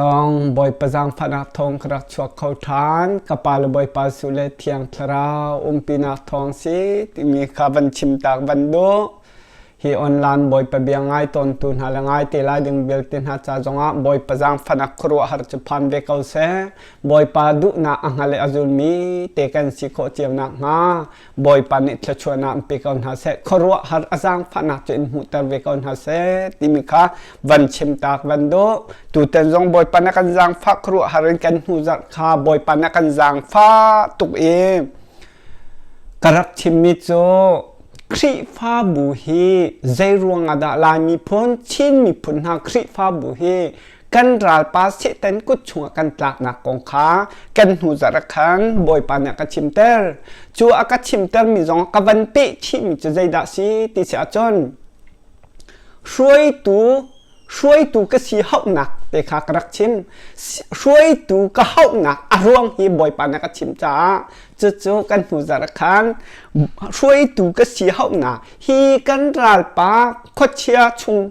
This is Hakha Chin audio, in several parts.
Thawng Bawipa zaangfahnak thawng ka rak chuak kho ṭhan. Ka pa le Bawipa Jesuh le Thiang Thlarau umpinak thawng si timi kha van chimtak van duh. Hi online Bawipa bia ngai tawntu hna le ngai te lai ding vialte hna ca zongah Bawipa zaangfahnak khuaruahhar cu phan ve ko seh. Bawipa duhnak a hngal i a zulmi te kan si khawh cio nakhnga Bawipa nih thluachuahnak in pe ko hna seh, khuaruahhar a zaangfahnak cu in hmuhter ve ko hna seh timi kha van chimtak van duh. Tutan zong Bawipa na kan zaangfah khuaruahhar in kan hnu zarh kha Bawipa na kan zaangfah tuk i ka rak chimmi cu Khrihfabu hi zei ruang ah dah Lai miphun, Chin miphun hna Khrihfabu hi kan ralpa Satan kut chungah kan tlaknak kong kha kan hnu zarh ah khan Bawipa nih a ka chimter. Cu a ka chimtermi zong ka van peh chihmi cu zeidah si ti si ahcun hruaitu hruaitu ka si hauhnak te kha ka rak chim. Hruaitu ka hauhnak a ruang hi Bawipa nih a ka chim caah cucu kan hnu zarh ah khan hruaitu ka si hauhnak hi kan ralpa khuachia chung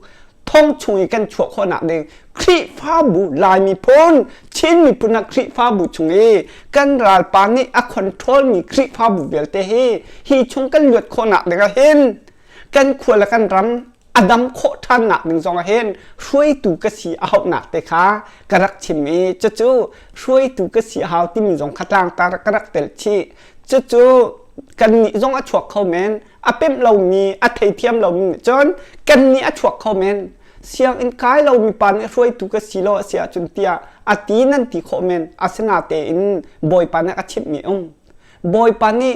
thong chung i kan chuah khawhnak ding Khrihfabu Lai miphun Chin miphun ah Khrihfabu chung i kan ralpa nih a control mi Khrihfabu vialte hi hi chung kan luat khawhnak ding ah hin kan khua le kan ram a dam khawh ṭhannak ding zong ah hin hruaitu ka si a hauhnak te kha ka rak chim i cucu hruaitu ka si a hau timi zong kha tlangtar ka rak telh chih. Cucu kannih zong a chuak kho men. A pemh lomi, a theithiam lomi nih cun kannih a chuak kho men. Sianginn kai lomi pa nih hruaitu ka si lo a si ahcun tiah a ti nan ti khawh men. Asinatein Bawipa nih a chimhmi um. Bawipa nih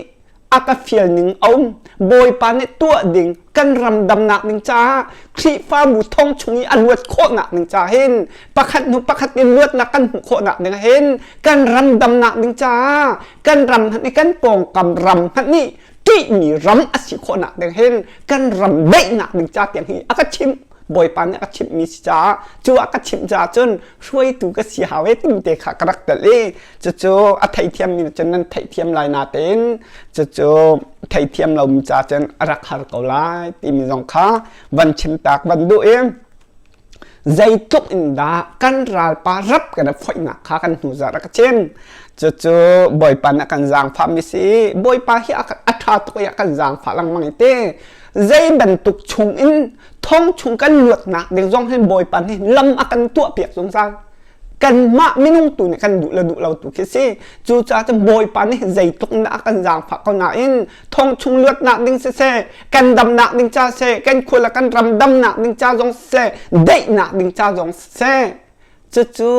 a ka fial ning a um. Bawipa nih tuah ding kan ram damnak ding caah Khrihfabu thong chung i a luat khawhnak ding caah hin pakhat hnu pakhat in luatnak kan hmuh khawhnak ding hin kan ram damnak ding caah kan ram hmanh i kan pawngkam ram hmanh nih ṭihmi ram a si khawhnak ding hin kan ram daihnak ding ca tiang hi a ka chimh. Bawipa nih a ka chimhmi si caah cu a ka chimh caah cun hruaitu ka si hau e timi te kha ka rak telh i cucu a theithiammi nih cun nan theihthiam lai natein cucu theithiam lomi ca cun a rak har ko lai timi zong kha van chimtak van duh i zeitluk in dah kan ralpa rap kan i foihnak kha kan hnu zarh a ka chim. Cucu Bawipa nih a kan zaangfahmi si. Bawipa hi a ṭha tuk i a kan zaangfah lengmang i ti. Zei bantuk chung in thong chung kan luatnak ding zong hin Bawipa nih lam a kan tuahpiak zungzal. Kanmah minung tu nih kan duh le duh lo tu khi si. Cucaah cun Bawipa nih zeitluk in dah a kan zaangfah ko nain thong chung luatnak ding siseh, kan damnak ding ca seh, kan khua le kan ram damnak ding ca zong siseh, daihnak ding ca zong siseh, cucu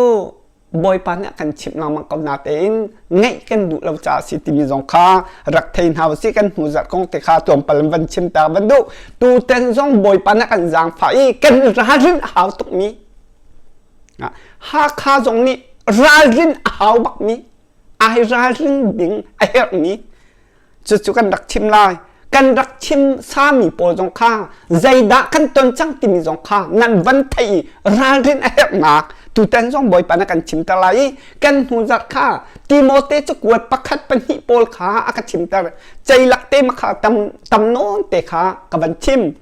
Bawipa nih a kan chimh lengmang ko natein ngeih kan duh lo caah si timi zong kha rak thei hna usih. Kan hnu zarh kong te kha tlawmpal in van chim ta van duh. Tutan zong Bawipa nih a kan zaangfah i kan ralrin a hau tukmi Hakha zong nih ralrin a hau bakmi, ai ralrin ding a herhmi cucu kan rak chim lai. Kan rak chim sami pawl zong kha zeidah kan ton cang timi zong kha nan van theih i ralrin a herhnak tutan zong Bawipa na kan chimter lai i kan hnu zarh kha Timote cakuat pakhat pahnih pawl kha a ka chimter. Ceilak te ma kha tam tam nawn te kha ka van chim.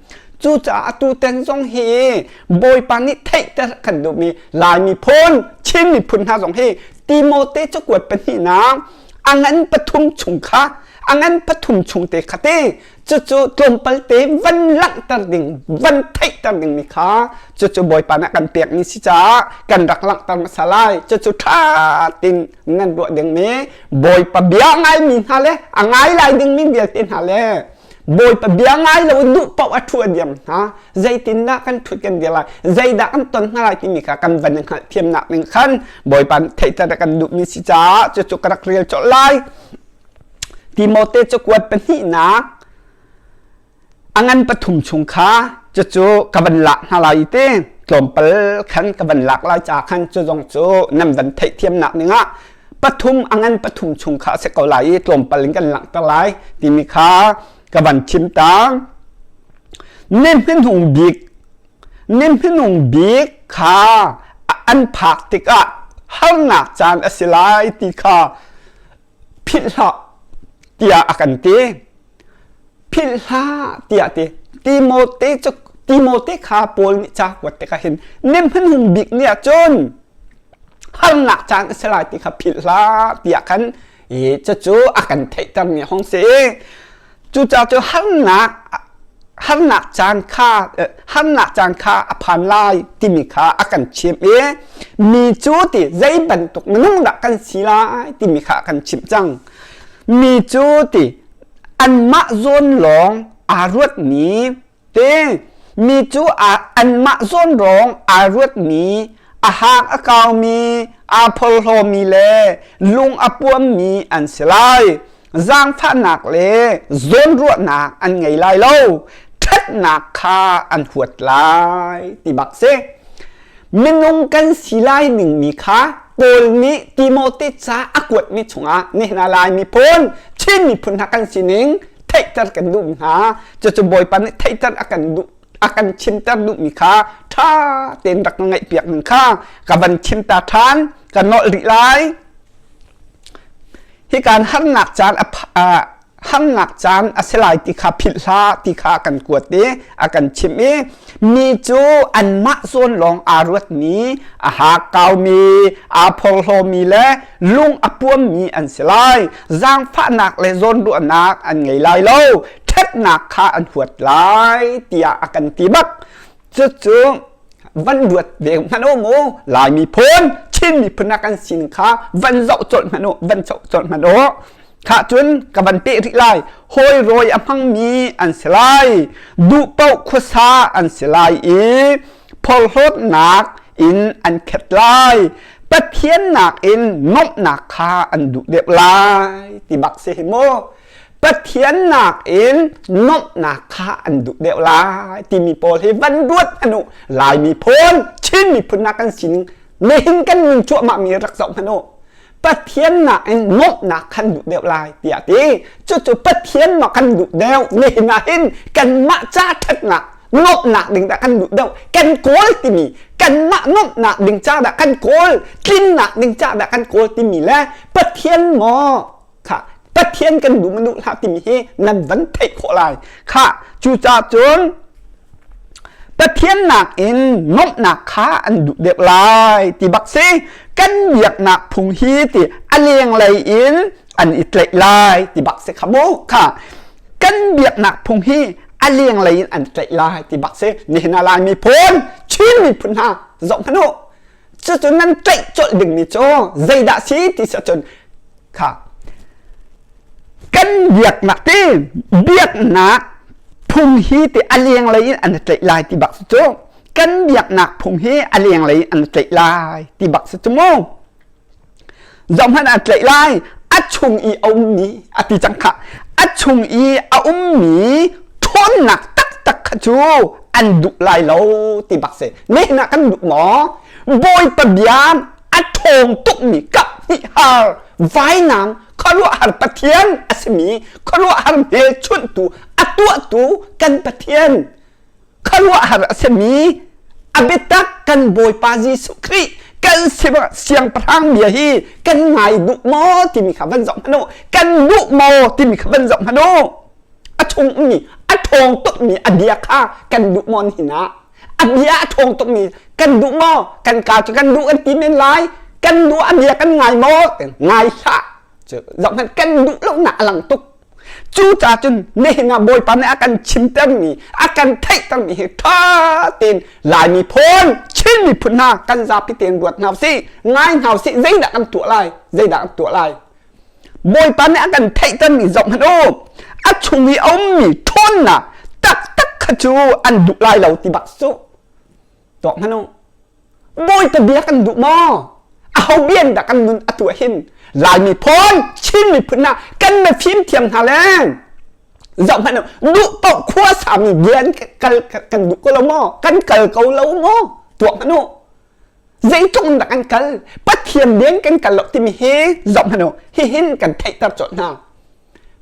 Cucaah atutan zong hi Bawipa nih theihter kan duhmi Lai miphun, Chin miphun hna zong hi Timote cakuat pahnihnak a ngan pathum chung kha a ngan pathum chung te kha te cucu tlawmpal te van langhter ding van theihter ding mi kha cucu Bawipa nih a kan pekmi si caah kan rak langhter hmasa lai. Cucu ṭha tin nan ruah ding mi Bawipa bia ngaimi hna le a ngai lai dingmi vialte hna le Bawipa bia ngai lo in duh paoh a ṭhu a diam hna. Zeitindah kan ṭhut kan dir lai, zeidah kan ton hna lai timi kha kan van i hngalhthiamnak ning khan Bawipa nih theihter a kan duhmi si caah cucu ka rak rel colh lai. Timote cakuat pahnihnak a ngan pathum chung kha cucu ka van lak hna lai i ti tlawmpal khan ka van lak lai ca khan cu zong cu nan van theihthiamnak dingah pathum a ngan pathum chung kha a si ko lai i tlawmpal in kan langhter lai timi kha ka van chim ta. Ni hmanung bik ni hmanung bik kha an phak tikah harnak caan a si lai ti kha philh hlah tiah a kan ti. Philh hlah tiah ti. Timote cu Timote kha Paul nih ca kuat tikah hin ni hmanung bik ni ah cun. Harnak caan a si lai ti kha philh hlah tiah khan i cucu a kan theihtermi hong si. Cucaah cu harnak harnak caan kha harnak caan kha a phan lai timi kha a kan chimh i mi cu ti zei bantuk minung dah kan si lai timi kha a kan chimh cang. Mi cu ti anmah zawn lawng aa ruatmi te mi cu anmah zawn lawng aa ruatmi a hak a kaumi aa phorhlawmi le lung a puammi an si lai. Zaangfahnak le zawnruahnak an ngei lai lo. Ṭhatnak kha an huat lai ti bak si. Minung kan si lai ningmi kha Paul nih Timote ca a kuatmi chungah nihin ah Lai miphun, Chin miphun hna kan sining theihter kan duh hna. Cucu Bawipa nih theihter a kan duh a kan chimter duhmi kha ṭha tein rak ngaihpiak ning kha ka van chim ta ṭhan ka nolh rih lai. Hi kan harnak caan a harnak caan a si lai ti kha philh hlah ti kha a kan kuat i a kan chimh i mi cu anmah zawn lawng aa ruatmi a hakkaumi aa phorhlawmi le lung a puammi an si lai. Zaangfahnak le zawnruahnak an ngei lai lo. Ṭhatnak kha an huat lai tiah a kan ti bak. Cucu van ruat ve hmanh u mu. Lai miphun Chin miphun ah kan sin kha van zoh colh hmanh u van zoh colh hmanh u. Khah cun ka van peh rih lai. Hawi rawi a hmangmi an si lai. Duh paoh khuasa an si lai i phorhlawtnak in an khet lai. Pathian nakin nuamhnak kha an duh deuh lai ti bak si hi mu. Pathian nakin nuamhnak kha an duh deuh lai timi pawl hi van ruat hmanh u. Lai miphun, Chin miphun ah kan sining nihin kan nun cuahmah mi rak zoh hmanh u. Pathian nakin nuamhnak kan duh deuh lai tiah ti. Cucu Pathian maw kan duh deuh nihin ah hin kanmah ca ṭhatnak nuamhnak ding dah kan duh deuh kan kawl timi kanmah nuamhnak ding ca dah kan kawl tlinnak ding ca dah kan kawl timi le Pathian maw kha Pathian kan duh ma duh hlah timi hi nan van theih khawh lai kha cucaah cun Pathian nakin nuamhnak kha an duh deuh lai ti bak si. Kan biaknak phung hi ti a lenglei in an i tlaih lai ti bak si kha mu kha. Kan biaknak phung hi a lenglei in an tlaih lai ti bak si. Nihin ah Lai miphun, Chin miphun hna zoh hmanh u. Cucu nan tlaih colh dingmi cu zeidah si ti si ahcun kha kan biaknak ti biaknak phung hi ti a lenglei in an tlaih lai ti bak si cu kan biaknak phung hi a lenglei in an tlaih lai ti bak si cu mu zohhmanh an tlaih lai a chung i a ummi a ti cang kha a chung i a ummi ṭhawnnak taktak kha cu an duh lai lo ti bak si nihin ah kan duh maw Bawipa bia a ṭhawng tukmi kaphnih har vainam khuaruahhar Pathian a simi khuaruahhar hmelchunhtu a tuahtu kan Pathian khuaruahhar a simi a biatak kan Bawipa Jesuh Khrih kan siangpahrang bia hi kan ngai duh maw timi kha van zoh hmanh u kan duh maw timi kha van zoh hmanh u a chung ummi a ṭhawng tukmi a bia kha kan duh maw nihin ah a bia a ṭhawng tukmi kan duh maw kan kaa cu kan duh kan ti men lai kan duh a bia kan ngai maw ngai hlah zohhmanh kan duh lonak a lang tuk cu ca cun nihin ah Bawipa nih a kan chimtermi a kan theihtermi hi ṭha tein Lai miphun Chin miphun hna kan zapi tein ruat hna usih ngai hna usih zeidah kan tuah lai zeidah kan tuah lai Bawipa nih a kan theihtermi zohhmanh u. A chung i a ummi ṭhawnnak taktak kha cu an duh lai lo ti bak cu. Tuak hmanh u. Bawipa bia kan duh maw? Aho bia in dah kan nun atu ah hin Lai miphun, Chin miphun ah kan mifim thiam hna le zohhmanh u duh paoh khua sami bia in kal kan duh ko lo maw? Kan kal ko lo maw? Tuak hmanh u. Zeitluk in dah kan kal? Pathian biang kan kal lo timi hi zoh hmanh u. Hihin kan theihter colh hna.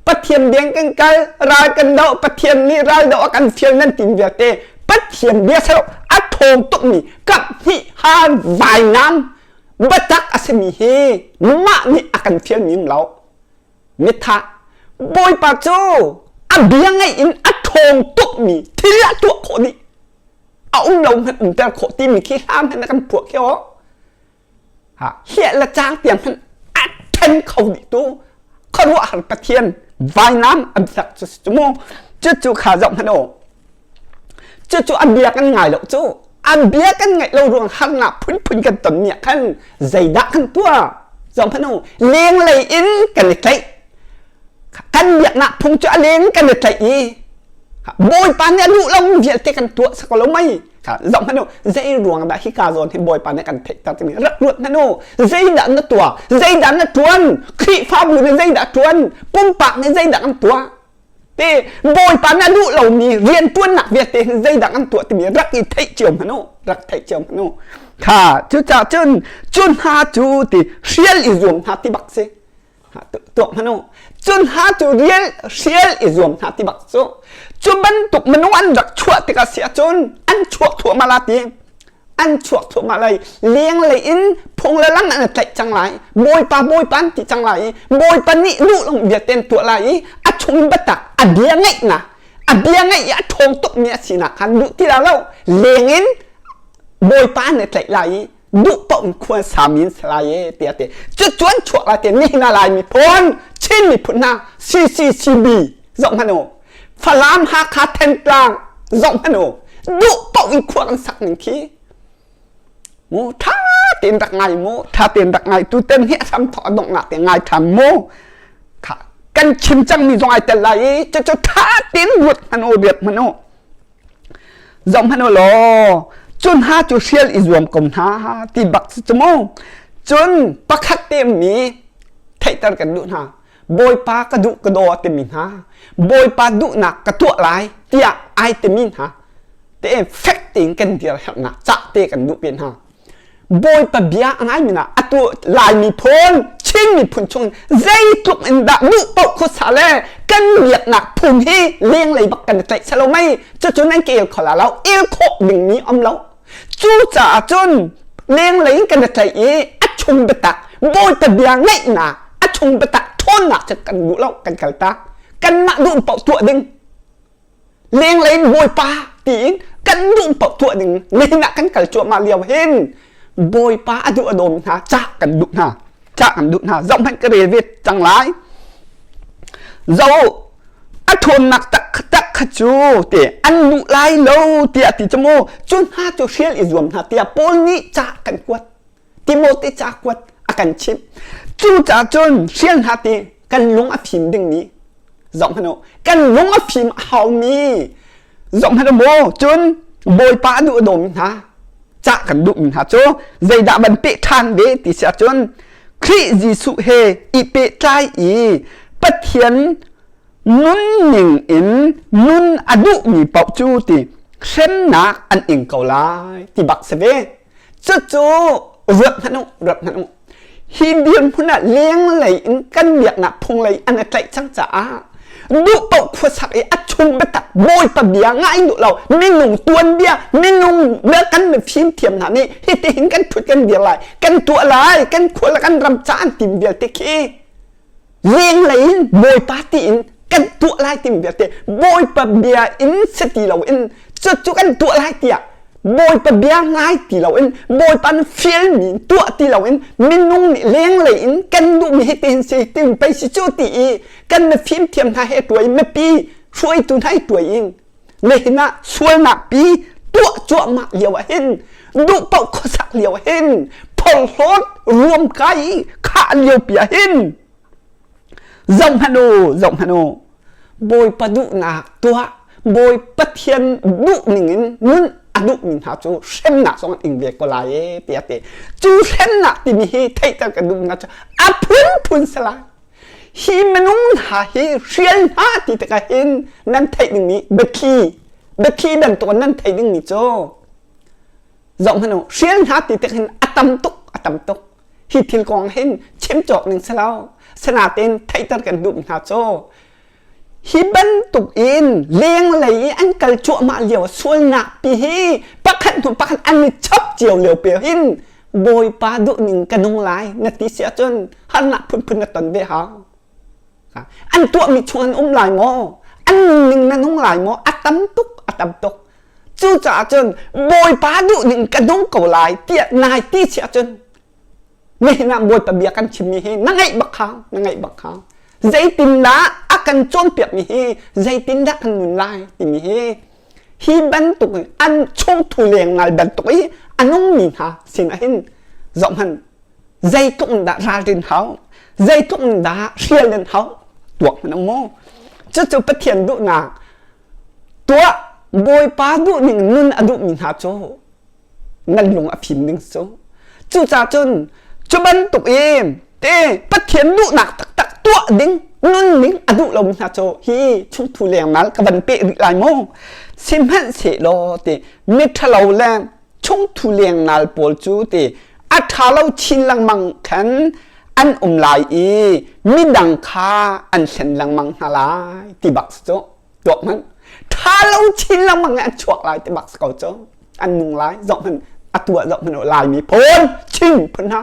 Pathian biang kan kal, ral kan doh, Pathian nih ral doh a kan fial nan tin vialte Pathian bia sero a ṭhawng tukmi kap hnih han vainam biatak a simi hi mah nih a kan fialmi um lo. Mitha Bawipa cu a bia ngaih in a ṭhawng tukmi thil a tuah khawh dih. A um lo hmanh umter khawh timi khi hla hmanh na kan phuah khi aw. Hliah le cang tiang hmanh a ṭhen kho dih tu khuaruahhar Pathian vainam an sak cu cu mu. Cucu kha zoh hmanh u. Cucu a bia kan ngai lo cu. A bia kan ngaih lo ruang harnak phunphun kan ton mi ah khan zeidah kan tuah? Zoh hmanh u. Lenglei in kan i tlaih. Kan biaknak phung cu a leng kan i tlaih i Bawipa nih a duh lo vialte kan tuah sak lo mei. Zoh hmanh u, zei ruang dah hika zawn hi Bawipa nih kan theihter timi rak ruat hmanh u. Zeidah na tuah? Zeidah na ṭuan? Khrihfabu nih zeidah ṭuan? Pumpak nih zeidah kan tuah? Te Bawipa nih a duh lomi rianṭuannak vialte hi zeidah kan tuah timi rak i theih cio hmanh u. Rak theih cio hmanh u. Kha cucaah cun cu hna cu ti hrial i zuam hna ti bak si. Tuak hmanh u. Cun hna cu rial hrial i zuam hna ti bak cu. Cu bantuk minung an rak chuah tikah si ahcun an chuak thluahmah la ti. An chuak thluahmah lai. Lenglei in phung le lam an tlaih cang lai. Bawipa Bawipa an ti cang lai i Bawipa nih duh lo vialte an tuah lai i a chung in biatak a bia ngaihnak a bia ngaih i a ṭhawng tukmi a sinak khan duh ti la lo. Leng in Bawipa an i tlaih lai i duh paoh in khua sami an si lai e tiah ti cucu an chuak lai ti nihin ah Lai miphun Chin miphun hna CCCB zoh hmanh u Falam Hakha Thentlang zoh hmanh u duh paoh in khua kan sak ning khi mu tha tein rak ngai mu tha tein rak ngai tutan hi a hram thawk a donghnak te ngai ṭhan mu kha kan chim cangmi zong ai tel lai i cucu tha tein ruat hmanh u riat hmanh u Zoh hmanh u law cu hna cu hrial i zuam ko hna ti bak si cu mu. Cun pakhat te mi theihter kan duh hna. Bawipa ka duh ka daw a timi hna, Bawipa duhnak ka tuah lai tiah ai timi hna te fek tein kan dir herhnak cah te kan duh pe hna. Bawipa bia a ngaimi na atu Lai miphun Chin miphun chung zeitluk in dah duh paoh khuasa le kan biaknak phung hi lenglei bak kan i tlaih selo mei cucu nan ke el kho la lo el khawh dingmi um lo cucaah cun lenglei in kan i tlaih i a chung biatak Bawipa bia ngaihnak a chung biatak ṭhawnnak cu kan duh lo kan kaltak kanmah duh paoh tuah ding Lenglei in Bawipa tiin kan duh paoh tuah ding nihin ah kan kal cuahmah lio hin Bawipa a duh a dawm hna cah kan duh hna cah kan duh hna zoh hmanh ka rel ve cang lai zo a ṭhawnnak taktak kha cu ti an duh lai lo tiah ti cu mu cu hna cu hrial i zuam hna tiah Paul nih ca kan kuat Timote ca kuat a kan chimh cucaah cun hrial hna ti kan lung a fim dingmi zoh hmanh u kan lung a fim a haumi zoh hmanh u maw cun Bawipa a duh a dawmi hna cah kan duhmi hna cu zeidah van peh ṭhan ve ti si ahcun Khrih Jesuh he i pehtlai i Pathian nunning in nun a duhmi paoh cu ti hremnak an ing ko lai ti bak si ve. Cucu ruat hmanh u, ruat hmanh u. Hi dirhmun ah lenglei in kan biaknak phunglei an i tlaih cang caah duh paoh khuasak i a chung biatak Bawipa bia ngai duh lo minung tuanbia minung kan mifim thiam hna nih hitihin kan thut kan dir lai kan tuah lai kan khua le kan ram ca an tim vialte khi lenglei in Bawipa tiin kan tuah lai timi vialte Bawipa bia in si ti loin cucu kan tuah lai tiah Bawipa bia ngai ti loin Bawipa na fialmi tuah ti loin minung nih lenglei in kan duhmi hi tin si tin pei si cu ti i kan na fimthiam hna he tuai mipi hruaitu hna hi tuai in nihin ah sualnak pi tuah cuahmah lio ah hin duh paoh khuasak lio ah hin phorhlawt ruamkai i khah lio pi ah hin zoh hmanh u zoh hmanh u Bawipa duhnak tuah Bawi Pathian duh ning in nun a duhmi hna cu hremnak zong an ing ve ko lai e tiah ti cu hremnak timi hi theihter kan duhnak cu a phunphun si lai Hi minung hna hi hrial hna ti tikah hin nan theih dingmi biathli biathli bantukin nan theih dingmi cu zoh hmanh u hrial hna ti tik hin a tam tuk a tam tuk hi thil kong hin chim cawk ning si lo sinain theihter kan duh hna cu hi bantuk in lenglei i an kal cuahmah lio sualnak pi hi pakhat hnu pakhat an i chap cio lio pe hin Bawipa duhning ka nung lai na ti si ahcun harnak phunphun na ton ve hau. An tuahmi chung an um lai maw? An nunning na nung lai maw? A tam tuk, a tam tuk. Cucaah cun Bawipa duhning ka nung ko lai tiah nai ti si ahcun. Nihin ah Bawipa bia kan chimmi hi na ngaih bak hau, na ngaih bak hau. Zeitindah a kan cawnpiakmi hi zeitindah kan nun lai timi hi hi bantuk in an chungthu lengnal bantuk i a nungmi hna sinah hin zohhmanh zeitluk in dah ralrin hau, zeitluk in dah hrial in hau tuak hmanh um maw? Cucu Pathian duhnak tuah Bawipa duhning nun a duhmi hna cu nan lung a fim ding cu. Cucaah cun cu bantuk in te Pathian duhnak taktak tuah ding nun ding a duh lomi hna cu hi chungthu lengmal ka van peh rih lai maw? Sihmanhsehlaw ti miṭhalo le chungthu lengnal pawl cu ti a ṭha lo chin lengmang khan an um lai i midang kha an hlen lengmang hna lai ti bak cu tuak hmanh ṭha lo chin lengmang in an chuak lai ti bak si ko cu an nung lai zoh hmanh atu ah zoh hmanh u Laimi phun Chin phun hna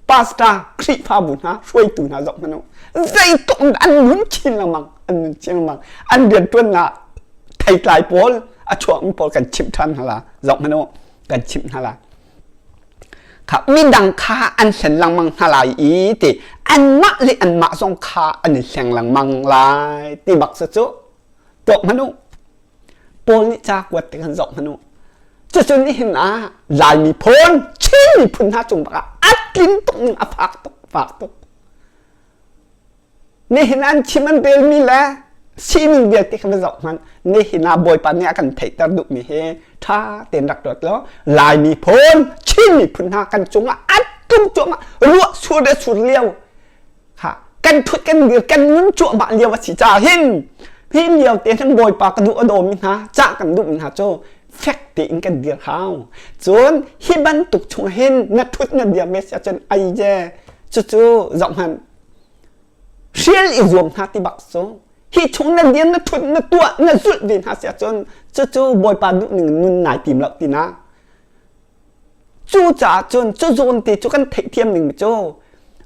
pastor Khrihfabu hna hruaitu hna zoh hmanh u zeitluk in an nun chin lengmang an nun chin lengmang an rianṭuannak theitlai pawl a chuakmi pawl kan chimh ṭhan hna la zoh hmanh u kan chimh hna la kha midang kha an hlen lengmang hna lai i ti anmah le anmah zong kha an i hleng lengmang lai ti bak cu cu tuak hmanh u Paul nih ca kuat ti kan zoh hmanh u cucu nihin ah Lai miphun Chin miphun hna cung bak ah a tlin tuk ning a fak tuk fak tuk Nihin an chim an relmi le sining vialte kha va zoh hmanh. Nihin ah Bawipa nih a kan theihter duhmi hi ṭha tein rak ruat law Lai miphun, Chin miphun hna kan cungah a tlung cuahmah ruah sur le sur lio kha kan ṭhut kan dir kan nun cuahmah lio a si caah hin hi lio te hin Bawipa ka duh a dawmi hna cah kan duhmi hna cu fek tein kan dir hau. Cun hi bantuk chung hin na ṭhut na dir ve si ahcun ai je cucu zoh hmanh hrial i zuam hna ti bak cu hi chung na dir na thut na tuah na zulh ve hna si ahcun cucu Bawipa duhning nun nai tim lo tina cu caah cun cu zawn te cu kan theihthiam ning cu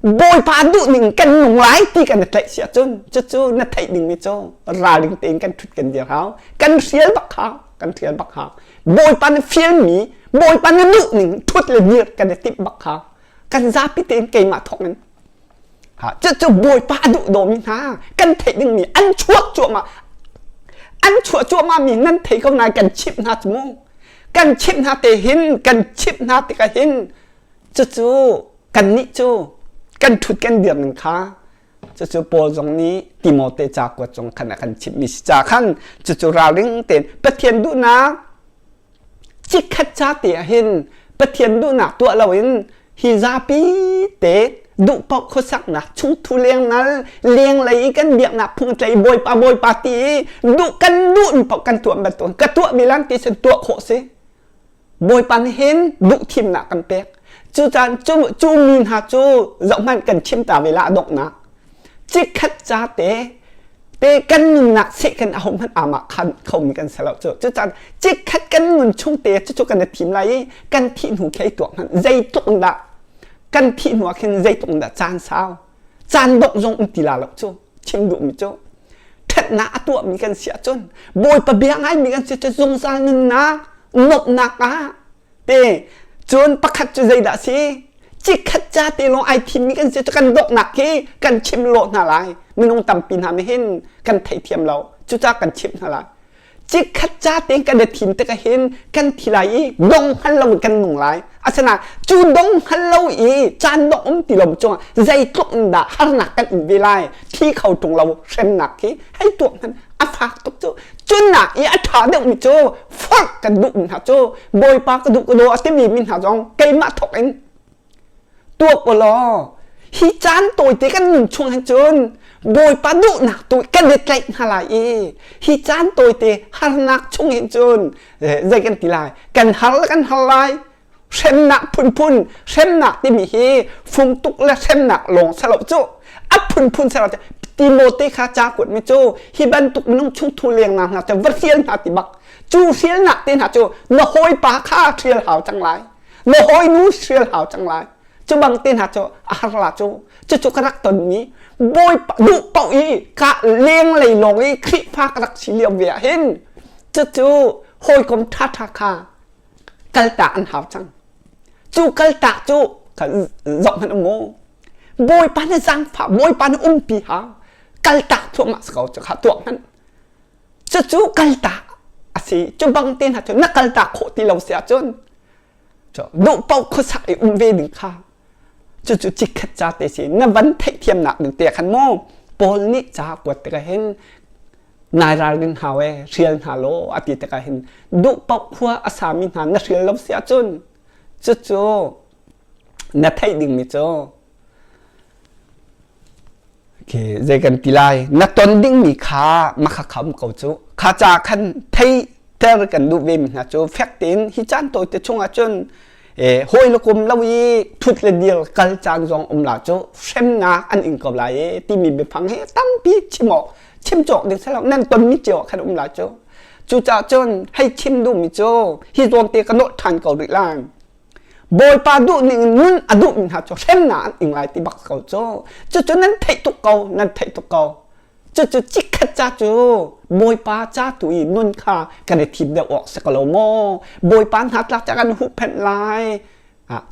Bawipa duhning kan nung lai ti kan i tlaih si ahcun cucu na theih ding mi cu ralring tein kan thut kan dir hau kan hrial bak hau kan hrial bak hau Bawipa na fialmi Bawipa na duhning thut le dir kan i timh bak hau kan zapi tein keimah thawk in Cucu Bawipa a duh dawmi hna kan theih dingmi an chuak cuahmah an chuah cuahmah mi nan thei ko nain kan chimh hna cu mu kan chimh hna te hin kan chimh hna tikah hin cucu kannih cu kan ṭhut kan dir ning kha cucu Paul zong nih Timote ca kuat zong khan a kan chimhmi si ca khan cucu ralring tein Pathian duhnak Chikkhat ca te ah hin Pathian duhnak tuah loin hi zapi te duh paoh khuasaknak chungthu lengnal lenglei i kan biaknak phung tlei bawipa bawipa ti i duh kan duh in paoh kan tuah bantuk ka tuah bilang ti cun tuah khawh si bawipa nih hin duh thimnak kan pek cucaan cu cu mi hna cu zohhmanh kan chim ta ve la a donghnak Chikkhat ca te te kan nunnak seh kan ahohmanh amah khan khomi kan si lo cu. Cucaah chikkhat kan nun chung te cucu kan i thim lai i kan thih hnu khi tuak hmanh zeitluk in dah kan thih hnu ah khin zeitluk in dah caan sau caan dongh zong um ti la lo cu chim duhmi cu ṭhatnak a tuahmi kan si ahcun Bawipa bia ngaimi kan si cu zungzal nunnak nuamhnak ah Te cun pakhat cu zeidah si? Chikkhat ca te lawng ai thimmi kan si cu kan donghnak khi kan chim lawh hna lai. Minung tampi hna nih hin kan theithiam lo. Cucaah kan chimh hna lai. Chikkhat ca te kan i thim tikah hin kan thi lai i dong hngal lo in kan nung lai. Asinain cu dong hngal lo i caan dongh um ti lo cungah zeitluk in dah harnak kan in ve lai. Thi kho ṭung lo hremnak khi hei tuak hmanh a fak tuk cu. Cunak i a ṭha deuhmi cu forh kan duhmi hna cu Bawipa ka duh ka daw a timi mi hna zong keimah thawk in tuak u law hi caan tawite kan nun chung hin cun Bawipa duhnak tu kan i tlaih hna lai i hi caan tawite harnak chung hin cun zei kan ti lai kan har le kan har lai hremnak phunphun hremnak timi hi fungtuk le hremnak lawng si lo cu a phunphun si lo Timote kha ca kuat mi cu hi bantuk minung chungthu lengnak hna cu va hrial hna ti bak cu hrialnak te hna cu na hawipa kha hrial hau cang lai na hawinu hrial hau cang lai cu bang te hna cu a har la cu cucu ka rak tonmi bawipa duh paoh i ka lenglei lawng i Khrihfa ka rak si lio ve ah hin cucu hawikom ṭhaṭha kha kaltak an hau cang. Cu kaltak cu Kha zoh hmanh u mu. Bawipa na zaangfah, Bawipa na umpi hau. Kaltak thluahmah si ko cu kha tuah hmanh. Cucu kaltak a si. Cu bang te hna cu na kaltak khawh ti lo si ahcun duh paoh khuasak i um ve ding kha cucu chikkhat ca te si na van theihthiamnak ding te khan maw Paul nih ca kuat tikah hin nai ralrin hau e hrial hna law a ti tikah hin duh paoh khua a sami hna na hrial lo si ahcun cucu na theih dingmi cu Okay, zei kan ti lai na ton dingmi kha makha kham ko cu kha ca khan thei ter kan duh ve mi hna cu fek tein hi caan tawi te chung ah cun eh hawi le kum lo i thut le dir kal caan zong um la cu hremnak an ing ko lai e timi biafang hi tampi chim awk chim cawk ding selo nan ton mi cio khan um la cu cucaah cun hei chim duh mi cu hi zawn te ka nawh ṭhan ko rih lai Bawipa duh ning in nun a duhmi hna cu hremnak an ing lai ti bak ko cu. Cucu nan theih tuk ko, nan theih tuk ko. Cucu chikkhat ca cu Bawipa ca tu i nun kha kan i thim deuh awk si ko lo maw? Bawipa hna tlak ca kan huhphenh lai.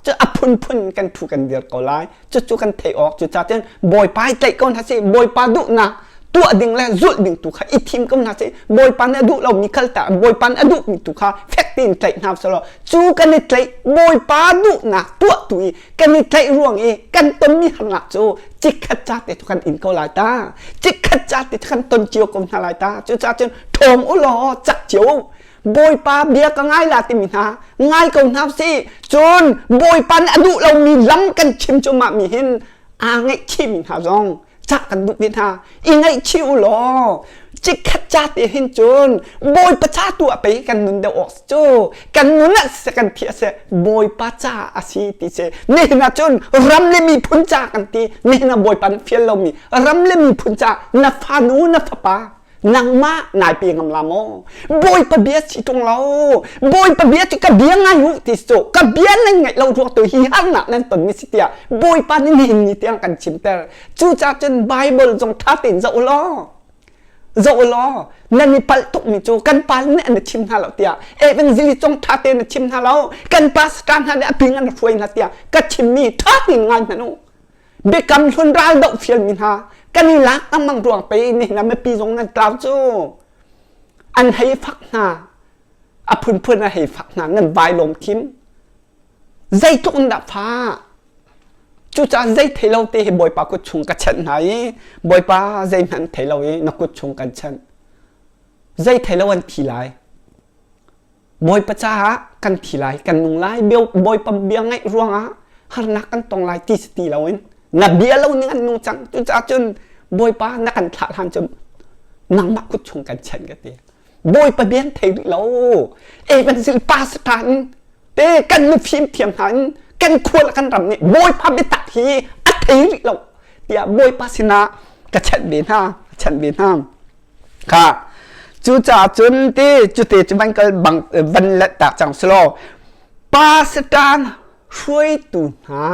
Cu a phunphun kan thu kan dir ko lai. Cucu kan theih awk. Cucaah cun Bawipa i tlaih ko hna sih. Bawipa duhnak tuah ding le zulh ding tu kha i thim ko hna sih. Bawipa nih a duh lomi kal ta Bawipa nih a duhmi tu kha fek tein tlaih hna selaw cu kan i tlaih Bawipa duhnak tuah tu i kan i tlaih ruang i kan tonmi harnak cu chikkhat ca te cu kan in ko lai ta chikkhat ca te cu kan ton cio ko hna lai ta cucaah cun ṭhawng u law cak cio u Bawipa bia ka ngai la timi hna ngai ko hna sih cun Bawipa nih a duh lomi lam kan chim cu mah mi hin aa ngaihchihmi hna zong cah kan duh ve hna i ngaihchih u law chikkhat ca te hin cun Bawipa ca tu ah pei kan nun deuh awk cu kan nun ah siseh kan thi a si Bawipa ca a si ti si nihin ah cun ram le miphun ca kan ti nihin ah Bawipa nih fial lomi ram le miphun ca na fanu na fapa nangmah nai pe ngam la maw Bawipa bia si ṭung lo Bawipa bia cu ka bia ngai u ti cu ka bia nan ngaih lo ruang tu hi harnak nan tonmi si tiah Bawipa nih nihin ni tiang kan chimter cucaah cun Bible zong ṭha tein zoh u law zoh u law nan i palh tukmi cu kan pa nih an chim hna lo tiah evangelist zong ṭha tein a chim hna lo kan pastor hna nih a ping an hruai hna tiah ka chimmi ṭha tein ngai hmanh u Biakam hlun ral doh fialmi hna kan i lak lengmang ruang pei nihin ah mipi zong nan tlau cu an hei fak hna a phunphun a hei fak hna nan vai lawm khim zeitluk in dah fa cucaah zei thei lo te hi Bawipa kut chung ka chanh hna i Bawipa zeihmanh thei lo i na kut chung kan chanh zei thei lo an thi lai Bawipa caah kan thi lai, kan nung lai, Bawipa bia ngaih ruangah harnak kan tong lai ti si ti loin na bia lo ning an nung cang. Cucaah cun Bawipa na kan thlah hlan cu nangmah kut chung kan chanh ka ti. Bawipa bia an thei rih lo. Evangelist pastor in te kan mifim thiam hna in kan khua le kan ram nih Bawipa biatak hi a thei rih lo tiah Bawipa sinah ka chanh ve hna, chanh ve hna. Kha cucaah cun ti cute cu van kal bang van let tak cang selaw pa satan hruaitu hna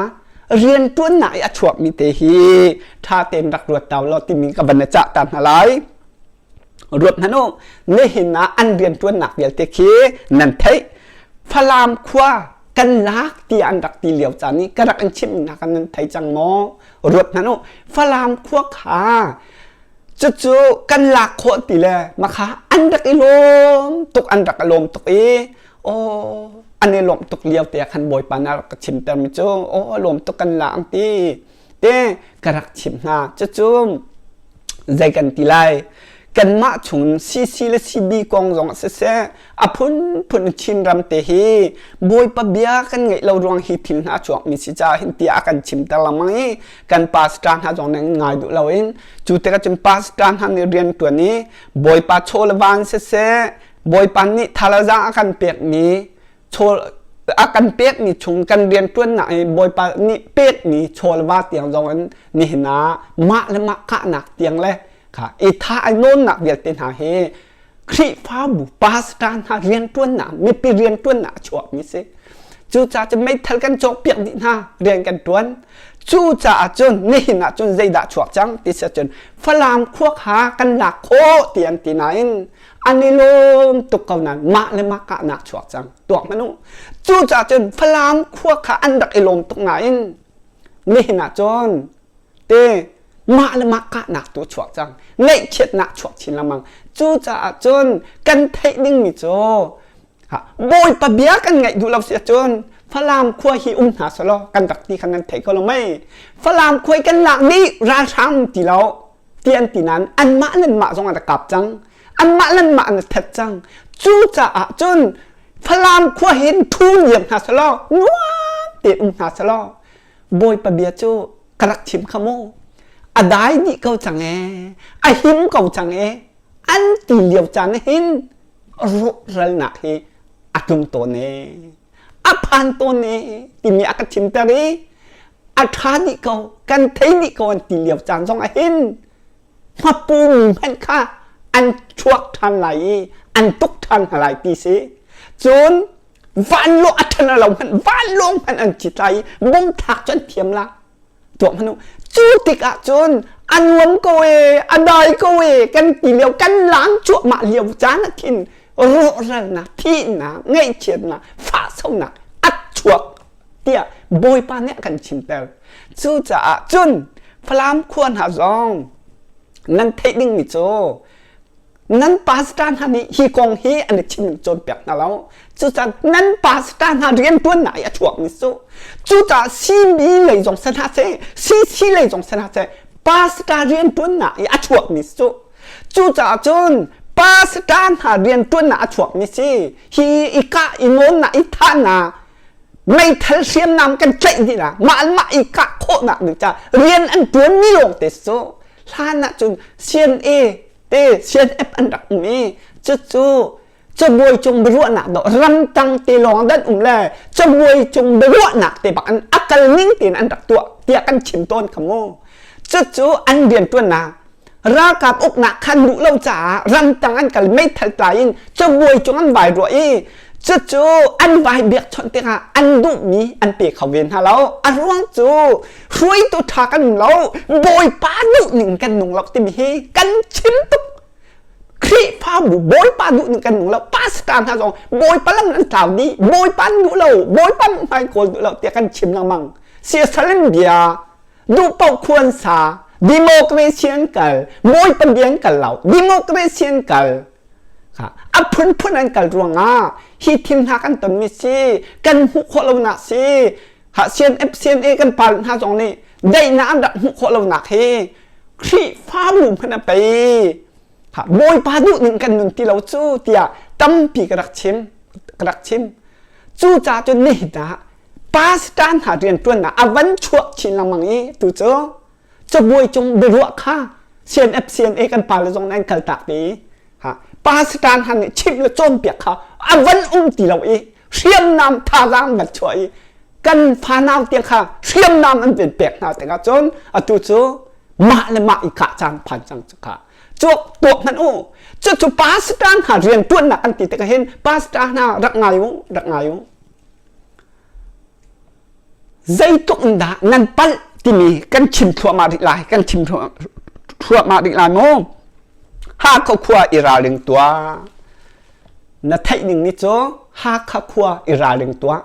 rianṭuannak i a chuakmi te hi ṭha tein rak ruat ta law timi ka van na cah ta hna lai. Ruat hmanh u, nihin ah an rianṭuannak vialte khi nan theih. Falam khua kan lak tiah an rak ti lio caan i ka rak in chimh hna kha nan thei cang maw? Ruat hmanh u, Falam khua kha Cucu kan lak khawh ti le makha an rak i lawm tuk an rak i lawm tuk i aw an i lawmh tuk lio te ah khan Bawipa nih a rak ka chimter mi cu aw lawm tuk kan la ang ti te ka rak chimh hna cucu zei kan ti lai kanmah chung CC le CB kong zong ah siseh a phunphun Chinram te hi Bawipa bia kan ngeih lo ruang hi thil hna a chuakmi si caah hin tiah a kan chimter lengmang i kan pastor hna zong nih ngai duh loin cu tikah cun pastor hna nih rian ṭuan i Bawipa chaw le van siseh Bawipa nih thalazang a kan pekmi chaw a kan pekmi chung kan rian ṭuannak i Bawipa nih pekmi chaw le va tiang zong in nihin ah mah le mah kahnak tiang le kha i tha ai nawnnak vialte hna hi Khrihfabu pastor hna rianṭuannak mipi rianṭuannak a chuakmi si. Cucaah cun meithal kan cawkpiak dih hna rian kan ṭuan. Cucaah cun nihin ah cun zeidah chuak cang ti si cun Falam khua kha kan lak khawh ti an ti nain an i lawm tuk ko nain mah le mah kahnak chuak cang tuak hmanh u. Cucaah cun Falam khua kha an rak i lawm tuk nain nihin ah cun te mah le mah kahnak tu chuak cang ngaihchiatnak chuak chin lengmang. Cucaah cun kan theih dingmi cu Bawipa bia kan ngaih duh lo si ahcun Falam khua hi um hna selaw kan rak ti kha nan thei ko lo mei. Falam khua kan lak dih ralhrang ti lo ti an ti nain anmah le mah zong an kap cang. Anmah le mah an that cang. Cucaah cun Falam khua hin thu liam hna selaw nuam tein um hna selaw Bawipa bia cu ka rak chim kha mu. A dai dih ko cang ee, a him ko cang ee, an ti lio caan hin rawhralnak hi a tlung tawn e a phan tawn e timi a ka chimter i a ṭha dih ko kan thei dih ko an ti lio caan zong ah hin hmapu mi hmanh kha an chuak ṭhan lai i an tuk ṭhan hna lai ti si cun vanlawng a ṭhan lo hmanh vanlawng hmanh an cit lai i bom thlak cu an thiam la tuah hmanh u cu tikah cun a nuam ko e a dai ko e kan ti lio kan lang cuahmah lio caan ah khin rawhralnak thihnak ngaihchiatnak fahsonak a chuak tiah Bawipa nih a kan chimter cucaah cun Falam khua hna zong nan theih dingmi cu nan pastor hna nih hi kong hi an i chim cawnpiak hna lo cucaah nan pastor hna rianṭuannak i a chuakmi cu cucaah CB lei zong si hna seh CC lei zong si hna seh pastor rianṭuannak i a chuakmi cu cucaah cun pastor hna rianṭuannak a chuakmi si hi i kah i nawnnak i thahnak meithal hriamnam kan tlaih dih la mah mah i kah khawhnak ding ca rian an ṭuanmi lawng te cu hlan ah cun CNA te CNF an rak um i cucu cabuai cung biaruahnak dawh ramtang te lawng dan um le cabuai cung biaruahnak te bak an a kal ning tein an rak tuah tiah kan chim tawn kha mu cucu an rianṭuannak ralkap uknak khan duh lo caah ramtang an kal meithal tlai in cabuai cung an vai ruah i cucu an vai biakchawnh tikah an duhmi an pe kho ve hna lo a ruang cu hruaitu ṭha kan um lo bawipa duh ning kan nung lo timi hi kan chim tuk Khrihfabu bawipa duh ning kan nung lo pastor hna zong bawipa lam an tlau dih bawipa an duh lo bawipa hmai kawl duh lo tiah kan chim lengmang siasalin bia duh paoh khuan sa democracy an kal bawipa bia an kal lo democracy an kal a phunphun an kal ruangah hi thil hna kan tonmi si kan hmuh khawh lonak si ha CNF CNA kan pal hna zong nih daihnak an rak hmuh khawh lonak hi Khrihfabu hmanh a pei ha Bawipa duh ning kan nun ti lo cu tiah tampi ka rak chim ka rak chim cu ca cun nihin ah pastor hna rianṭuannak a van chuak chin lengmang i tu cu cabuai cung biaruah kha CNF CNA kan pale zong nih an kaltak ti ha pastor hna nih chimh le cawnpiak kha a van um ti lo i hriamnam thazaang van chuah i kan fanau tiang kha hriamnam an van pek hna tikah cun atu cu mah le mah i kah cang phan cang cu kha cuak tuak hmanh u cucu pastor hna rian ṭuannak an ti tikah hin pastor hna rak ngai u rak ngai u Zeitluk in dah nan palh timi kan chim thluahmah rih lai, kan chim thluahmah rih lai mu. Hakha khua i ralring tuah. Na theih ning ni cu Hakha khua i ralring tuah.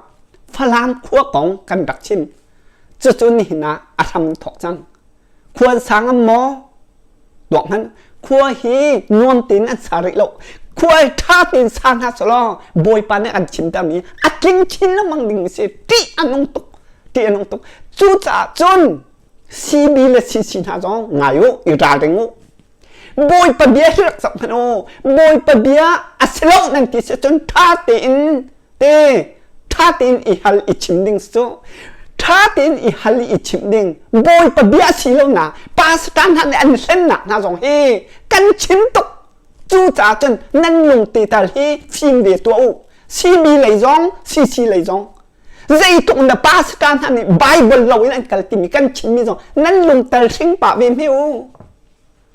Falam khua kong kan rak chim. Cucu nihin ah a hram thawk cang. Khua an sa ngam maw? Tuak hmanh. Khua hi nuam tein an sa rih lo. Khua ṭha tein sa hna selaw Bawipa nih an chimtermi a tling chin lengmang ding si. Ṭih a nung tuk. Ṭih a nung tuk. Cucaah cun CB le CC hna zong ngai u, i ralring u. Bawipa bia hi rak zoh hmanh u. Bawipa bia a si lo nan ti si cun ṭha tein te ṭha tein i hal i chim ding cu ṭha tein i hal i chimh ding bawipa bia si lo na pastor hna nih an hlennak hna zong hi kan chim tuk cucaah cun nan lung te tal hi fim ve tuah u CB lei zong CC lei zong zeitluk na pastor hna nih Bible lo in an kal timi kan chimmi zong nan lung tal hring pah ve hme u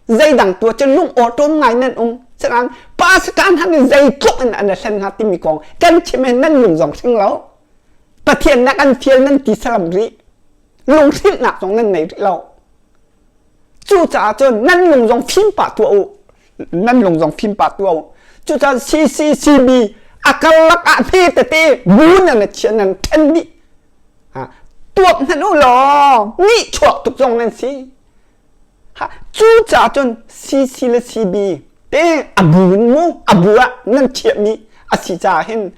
zeidang tu cu lung awṭawm ngai nan um sinain pastor hna nih zeitluk in an hlen hna timi kong kan chim hin nan lung zong hring lo Pathian nak an fial nan ti salam rih. Lunghrinhnak zong nan nei rih lo. Cucaah cun nan lung zong fim pah tuah u. Nan lung zong fim pah tuah u. Cucaah CCCB a karlak ah hme tete bu nan chia nan ṭhen dih. Tuak hmanh u law nihchuak tuk zong nan si. Cucaah cun CC le CB te a bu in mu a bu ah nan thiahmi a si caah hin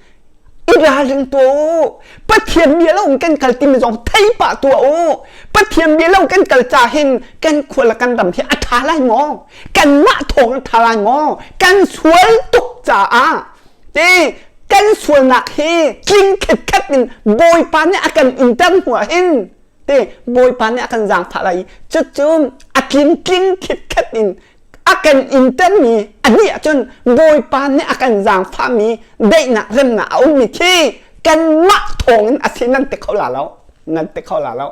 i ralring tuah u. Pathian bia lo in kan kal timi zong thei pah tuah u. Pathian bia lo kan kal ca hin kan khua le kan ram hi a ṭha lai maw? Kanmah thawng a ṭha lai maw? Kan sual tuk caah te kan sualnak hi tling khitkhat in Bawipa nih a kan inter hnu ah hin te Bawipa nih a kan zaangfah lai i cucu a tling khitkhat in a kan intermi a dih ahcun Bawipa nih a kan zaangfahmi daihnak remnak a ummi khi kanmah thawngin a si nan ti kho la lo nan ti kho la lo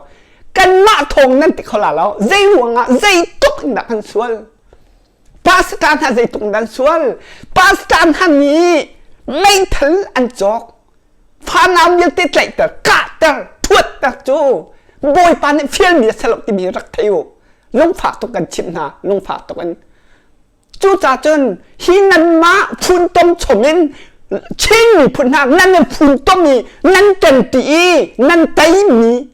kanmah thawng nan ti kho la lo zei ruangah zeitluk in dah kan sual pastor hna zeitluk in dah an sual pastor hna nih meithal an cawk fanau vialte tlaihter kahter thuatter cu Bawipa nih fialmi a si lo timi rak thei u lungfak tuk kan chimh hna lungfak tuk in cucaah cun hi nanmah funtom chom in Chin miphun hna nan i funtom i nan ṭanṭi i nan teimi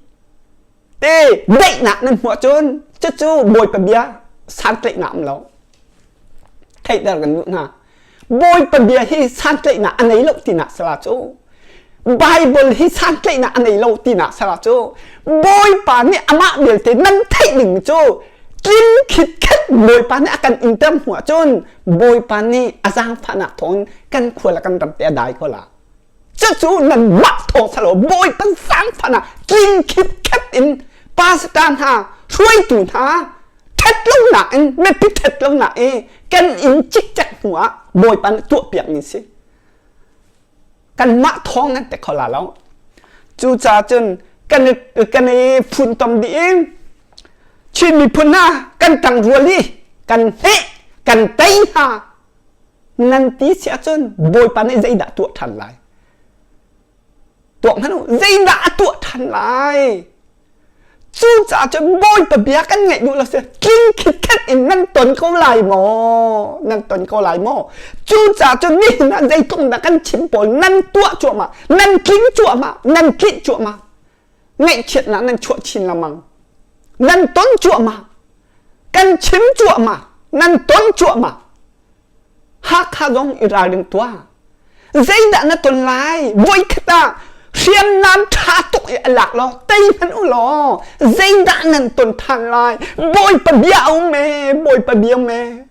te daihnak nan hmuh ahcun cucu Bawipa bia santlaihnak um lo theihter kan duh hna Bawipa bia hi santlaihnak a nei lo tinak sala cu Bible hi santlaihnak a nei lo tinak sala cu Bawipa nih amah belte nan theih ding cu tling khitkhet Bawipa nih a kan inter hnu ahcun Bawipa nih a zaangfahnak thawngin kan khua le kan ram te a dai ko la cucu nanmah thawng salo Bawipa zaangfahnak tling khitkhet in pastor hna hruaitu hna ṭhatlonak in mipi ṭhatlonak i kan inn cikcek hnu ah Bawipa nih tuahpiak mi si. Kanmah thawng nan te kho la lo. Cucaah cun kan i kan i funtom dih in Chin miphun hna kan ṭangrual i kan heh kan tei hna nan ti si ahcun Bawipa nih zeidah tuah ṭhan lai? Tuak hmanh u, zeidah a tuah ṭhan lai? Cucaah cun Bawipa bia kan ngaih duh lo si tling khitkhet in nan ton ko lai maw? Nan ton ko lai maw? Cucaah cun nihin ah zeitluk dah kan chim pawl nan tuah cuahmah, nan tling cuahmah, nan tlinh cuahmah. Ngaihchiatnak nan chuah chin lengmang. Nan ton cuahmah. Kan chim cuahmah. Nan ton cuahmah. Hakha zong i ralring tuah. Zeidah na ton lai? Voikhat ah hriamnam ṭha tuk i a lak law tei hmanh u law zeidah nan ton ṭhan lai? Bawipa bia a um ee, Bawipa bia um ee.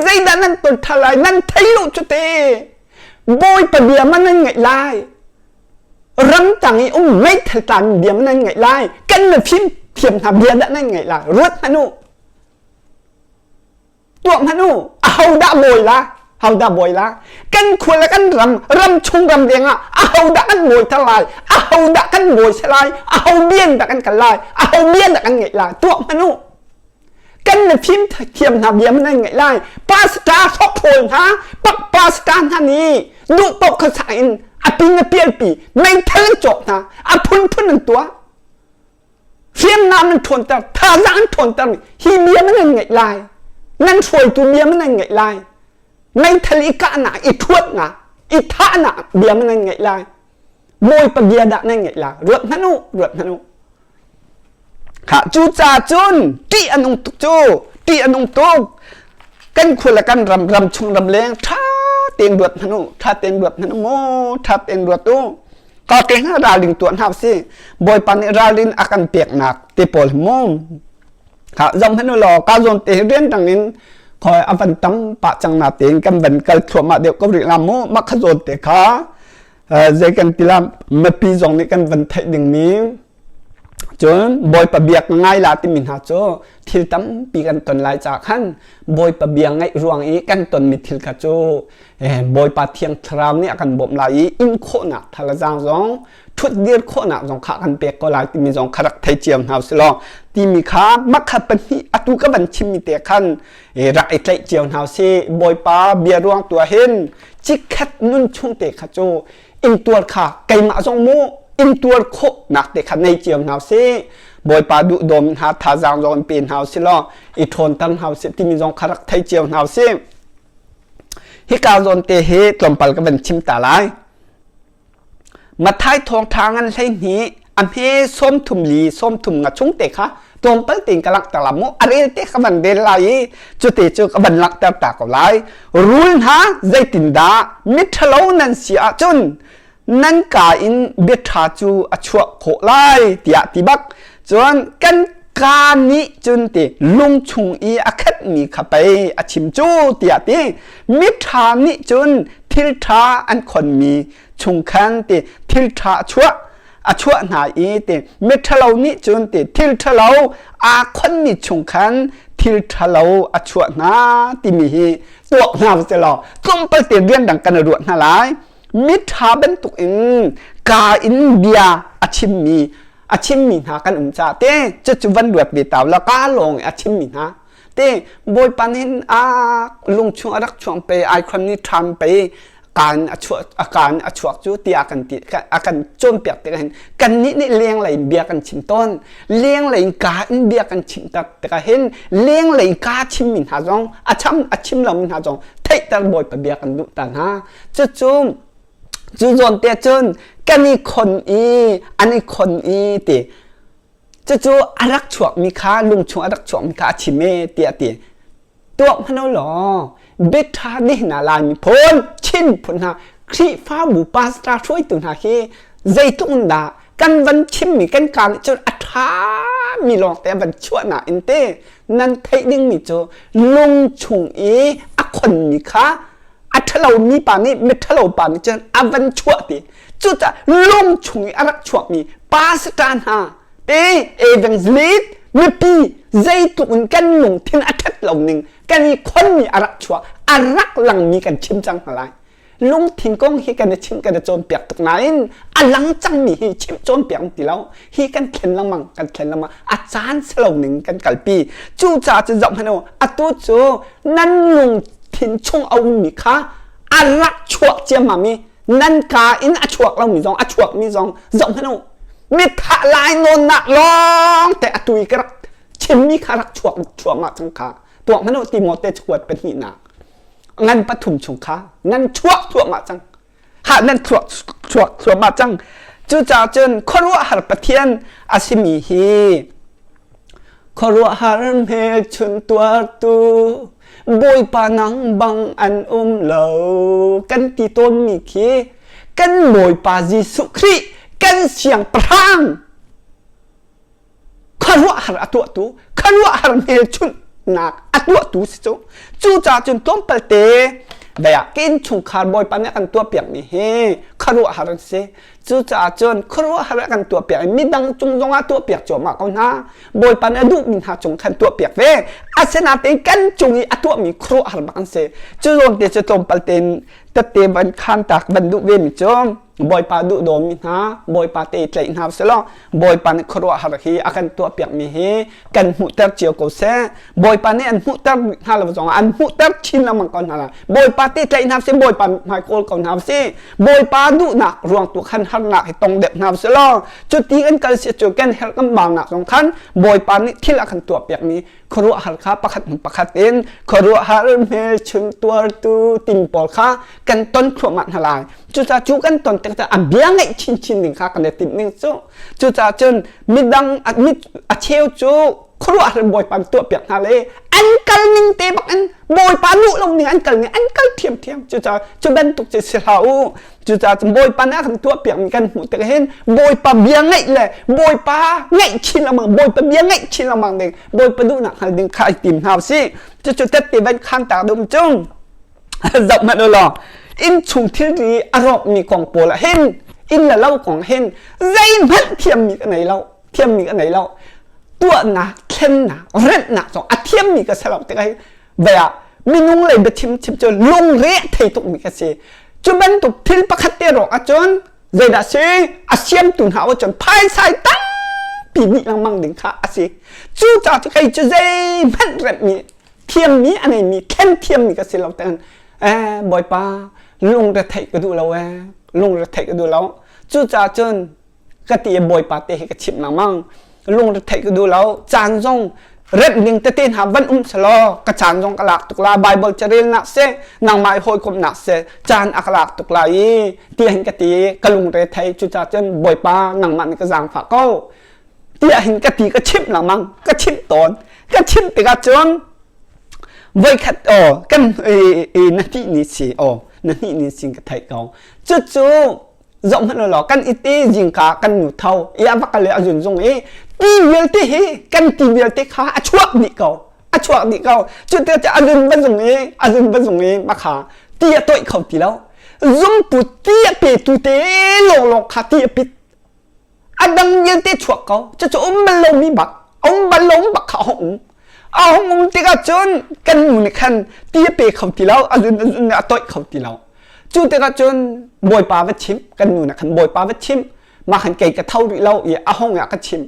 Zeidah nan ton ṭhan lai? Nan thei lo cu te. Bawipa bia ma nan ngaih lai? Ramtang i um meithal tlan bia ma nan ngaih lai? Kan na fim thiam hna bia dah nan ngaih lai? Ruat hmanh u. Tuah hmanh u, ahodah bawi la? Hodah bawi la? Kan khua le kan ram, ram chung ram leng ah ahodah kan bawi ter lai? Ahodah kan bawi se lai? Aho bian dah kan kal lai? Aho bia dah kan ngeih lai? Tuah hmanh u. Kan na fim thiam hna bia nan ngeih lai. Pastor hrawkhrol hna, pak pastor hna nih duh paoh kha sang in a ping a pialpi meithal an cawk hna, a phunphun an tuah. Hriamnam nan ṭhawnter, thazaang an ṭhawnter hi bia man nan ngaih lai. Nan hruaitu bia man nan ngaih lai. Meithal i kahnak, i ṭhuatnak, i thahnak bia man nan ngaih lai. Bawipa bia dah nan ngaih lai. Ruat hmanh u, ruat hmanh u. Kha cucaah cun ṭih a nung tuk cu, ṭih a nung tuk. Kan khua le kan ram, ram chung ram leng ṭha tein ruat hmanh u, ṭha tein ruat hmanh u mu, ṭha tein ruat u. Ka ke hna ralring tuah hna usih. Bawipa nih ralrin a kan peknak te pawl hi mu. Ha zong hmanh u law ka zawn te hi rianrang in khoi a van tam pah cang na tein kan van kal thluahmah deuh ko rih la mu. Mah kha zawn te kha zei kan ti la mipi zong nih kan van theih dingmi cun Bawipa bia ka ngai la timi hna cu thil tampi kan ton lai caah khan Bawipa bia ngaih ruang i kan tonmi thil kha cu Bawipa Thiang Thlarau nih a kan bawmh lai i in khawhnak thalazang zong ṭhutdir khawhnak zong kha kan pek ko lai timi zong kha rak thei cio hna usih law timi kha makha pahnih atu ka van chimmi te khan rak i tlaih cio hna usih Bawipa bia ruang tu ah hin chikkhat nun chung te kha cu intuar kha keimah zong mu intuar khawhnak te kha nei cio hna usih. Bawipa duhdawm hna thazaang zong in pe hna usih law i ṭhawnter hna usih timi zong kha rak thei cio hna usih. Hika zawn te hi tlawmpal ka van chim ta lai. Matthai thawngṭha ngan 12 a hme 34 30 nga chung te kha tlawmpal tein ka langhter la mu a rel te ka van rel lai i cute cu ka van langhter ta ko lai. Rul hna zeitindah miṭhalo nan si ahcun nan kaa in biaṭha cu a chuah khawh lai tiah ti bak. Cun kan kaa nih cun ti lung chung i a khatmi kha pei a chim cu tiah ti. Miṭha nih cun thil ṭha an khonmi chung khan ti thil ṭha a chuah a chuah hna i ti miṭhalo nih cun ti thil ṭhalo aa khonmi chung khan thil ṭhalo a chuah hna timi hi tuak hna usih law tlawmpal te rian dang kan i ruah hna lai. Miṭha bantuk in kaa in bia a chimmi a chimmi hna kan um caah te cucu van ruat ve ta la ka lawng i a chimmi hna te Bawipa nih hin a lungchung a rak chuang pe ai khon ni ṭham pe kaan a chuah a kaan a chuak cu tiah kan ti a kan cawnpiak tikah hin kannih nih lenglei in bia kan chim tawn lenglei in kaa in bia kan chim tak tikah hin lenglei in kaa chimmi hna zong a cham a chim lomi hna zong theihter Bawipa bia kan duh ta hna cucu cu zawn te cun kan i khon i an i khon i ti cucu a rak chuakmi kha lungchung a rak chuakmi kha a chim e tiah ti tuak hmanh law biaṭha ni hna Lai miphun Chin phun hna Khrihfabu pastor hruaitu hna hi zeitluk in dah kan van chimmi kan kaa nih cun a ṭhami lawngte a van chuah nain te nan theih dingmi cu lungchung i a khonmi kha a ṭhalomi pa nih miṭhalo pa nih cun a van chuah ti cucaah lungchung i a rak chuakmi pastor hna te evangelist mipi zeitluk in kan lungthin a ṭhat lo ning kan i khonmi a rak chuah a rak langmi kan chim cang hna lai lungthin kong hi kan i chim kan i cawnpiak tuk nain a lang cangmi hi chim cawnpiak ti lo hi kan thlen lengmang kan thlen lengmang a caan si lo ning kan kalpi cucaah cun zoh hmanh u atu cu nan lungthin chung a ummi kha a rak chuak ciammam i nan kaa in a chuak lomi zong a chuakmi zong zoh hmanh u mithah lai nawnnak lawng te atu i ka rak chimmi kha rak chuak chuahmah cang kha tuak hmanh u Timote cakuat pahnihnak ngan pathum chung kha nan chuak thluahmah cang ha nan chuak chuak thluahmah cang cucaah cun khuaruahhar Pathian a simi hi khuaruahhar hmelchun tuartu Bawipa nang bang an um lo kan ti tawnmi khi kan Bawipa Jesuh Khrih kan siangpahrang khuaruahhar a tuahtu khuaruahhar hmelchunhnak a tuahtu si cu cucaah cun tlawmpal te dai ah ka innchungkhar Bawipa nih a kan tuahpiakmi hi khuaruahhar an si Cucaah cun khuaruahhar a kan tuahpiak i midang cung zongah tuahpiak cuahmah ko hna. Bawipa nih a duhmi hna cung khan tuahpiak ve. Asinain kan cung i a tuahmi khuaruahhar bak an si. Cu zawn te cu tlawmpal tein tette van khan tak van duh ve mi cu Bawipa duh dawmi hna, Bawipa te i tlaih hna usih Bawipa nih khuaruahhar hi a kan tuahpiakmi hi kan hmuhter cio ko seh. Bawipa nih an hmuhter hna lo zongah an hmuhter chin lengmang ko hna lai. Bawipa te tlaih hna usih, Bawipa hmai kawl ko hna usih. Bawipa duhnak ruang tu khan harnak hi tong deuh hna usih law cuti kan kal si cu kan herh kan baunak zong khan Bawipa nih thil a kan tuahpiakmi khuaruahhar kha pakhat hnu pakhat in khuaruahhar hmelchun tuartu tin pawl kha kan ton thluahmah hna lai. Cucaah cu kan ton tik a bia ngeih chinchin ding kha kan i timh ning cu. Cucaah cun midang a cheu cu khuaruahhar Bawipa an tuahpiak hna le an kal ning te bak in Bawipa duh lo ning an kal ning an kal thiamthiam cucaah cu bantuk cu si hlah u cucaah cun Bawipa nih a kan tuahpiak mi kan hmuh tik hin Bawipa bia ngaih le Bawipa ngaih chin lengmang Bawipa bia ngaih chin lengmang ding Bawipa duhnak hngal ding kha i tim hna usih cucu tette van khan ta dum cung zoh hmanh u law innchung thilri a rawkmi kong pawl ah hin inn le lo kong hin zeihmanh thiammi ka nei lo thiammi ka nei lo tuahnak thlennak remhnak zong a thiammi ka si lo tikah vei ah minung lei biachim chim cu lungre a thei tukmi ka si cu bantuk thil pakhat te rawk ahcun zeidah si a siamtu hna ahcun phaisai tampi dih lengmang ding kha a si cucaah cu kei cu zeihmanh remhmi thiammi a neimi thlen thiammi ka si lo tein eh bawipa lungre theih ka duh lo eh lungre theih ka duh lo cucaah cun ka ti i bawipa te hi ka chimh lengmang. Lungretheih ka duh lo. Caan zong remh ding tete hna van um selaw ka caan zong ka lak tuk la. Bible carelnak seh, nangmah i hawikomhnak seh, caan a ka lak tuk lai i tiah hin ka ti. Ka lungre thei. Cucaah cun Bawipa nangmah nih ka zaangfah ko. Tiah hin ka ti ka chimh lengmang. Ka chimh tawn. Ka chimh tikah cun voikhat aw kan na hnih ni si aw na hnih ni sin ka theih ko. Cucu zoh hmanh law kan it i zingka kan nu tho i a va kal i a zun zung i ti vialte hi kan ti vialte kha a chuak dih ko a chuak dih ko cu te a zun va zung i a zun va zung i makha ti a toih kho ti lo zungpu ti a petu te lawnglawng kha ti a pit a dang vialte chuak ko cucu um bal lomi bak um bal lo bak kha a hung um a hung um tikah cun kan nu nih khan ti a pe kho ti lo a zun a zun a toih kho ti lo cu tikah cun bawipa va chim kan nu nih khan bawipa va chim mah khan kei ka tho rih lo i a hung ah ka chim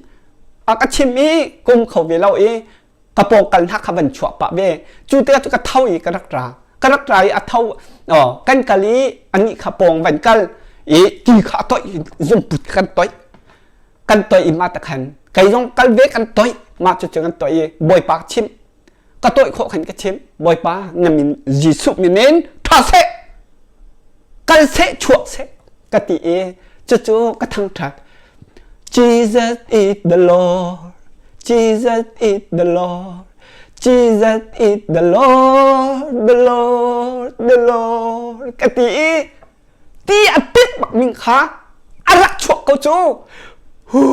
a ka chim i kum kho ve lo i ka pawng kal hna kha van chuah pah ve cu tikah cu ka tho i ka rak ra ka rak ra i a tho kan kal i anih kha pawng van kal i ti kha a toih zungput kan toih kan toih i mah takhan kei zong kal ve kan toih mah cu cu kan toih i bawipa chim ka toih khawh khan ka chim bawipa na min Jesuh min in tha seh kal seh chuak seh ka ti i cucu ka thangṭhat Jesus is the Lord Jesus is the Lord Jesus is the Lord the Lord the Lord ka ti i ti a pit bak ning kha a rak chuak ko cu hu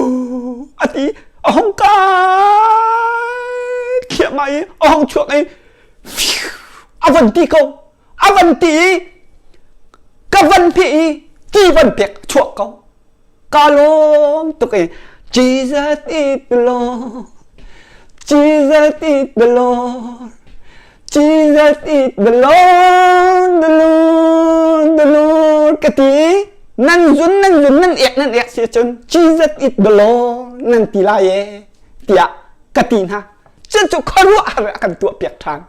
a ti a hong kai thliahmah i a hong chuak i a van ti ko a van ti i ka van pheh i ti van pek chuak ko ka lawm tuk i Jesus is the Lord Jesus is the Lord Jesus is the Lord the Lord the Lord ka ti nan zun nan zun nan ek nan ek si cun Jesus is the Lord nan ti lai e tiah ka ti hna cucu khuaruahhar a kan tuah piak ṭhan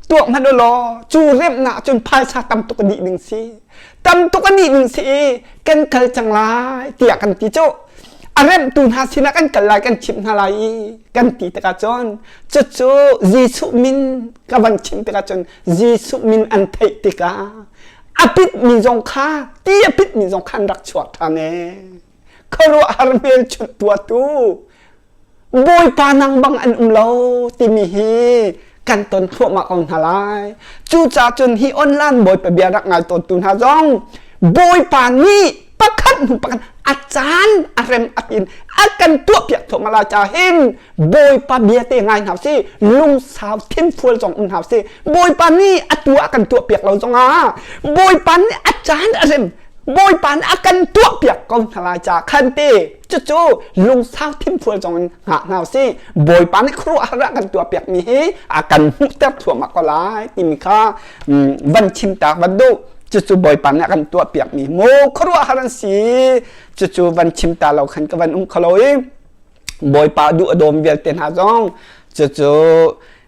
tuak hmanh u law cu remnak cun phaisa tam tuk a dih ding si tam tuk a dih ding si i kan kal cang lai tiah kan ti cu a remhtu hna sinah kan kal lai kan chimh hna lai i kan ti tikah cun cucu Jesuh min ka van chim tikah cun Jesuh min an theih tikah a pitmi zong kha ti a pitmi zong kha an rak chuak ṭhan ee khuaruahhar hmelchunh tuahtu Bawipa nang bang an um lo timi hi kan ton thluahmah ko hna lai. Cucaah cun hi online Bawipa bia rak ngai tawntu hna zong Bawipa nih pakhat hnu pakhat a caan a rem a tin a kan tuahpiak thluahmah lai caah hin Bawipa bia te ngai hna usih lungsau thinfual zong um hna usih Bawipa nih a tu a kan tuahpiak lo zongah Bawipa nih a caan a rem Bawipa nih a kan tuahpiak ko hna lai caah khan te cucu lungsau thinfual zong in hngah hna usih Bawipa nih khuaruahhar a kan tuahpiak mi hi a kan hmuhter thluahmah ko lai timi kha van chim tak van duh cucu Bawipa nih a kan tuahpiak mi mu khuaruahhar an si cucu van chim ta lo khan ka van um kho lo i Bawipa duh a dawm vialte hna zong cucu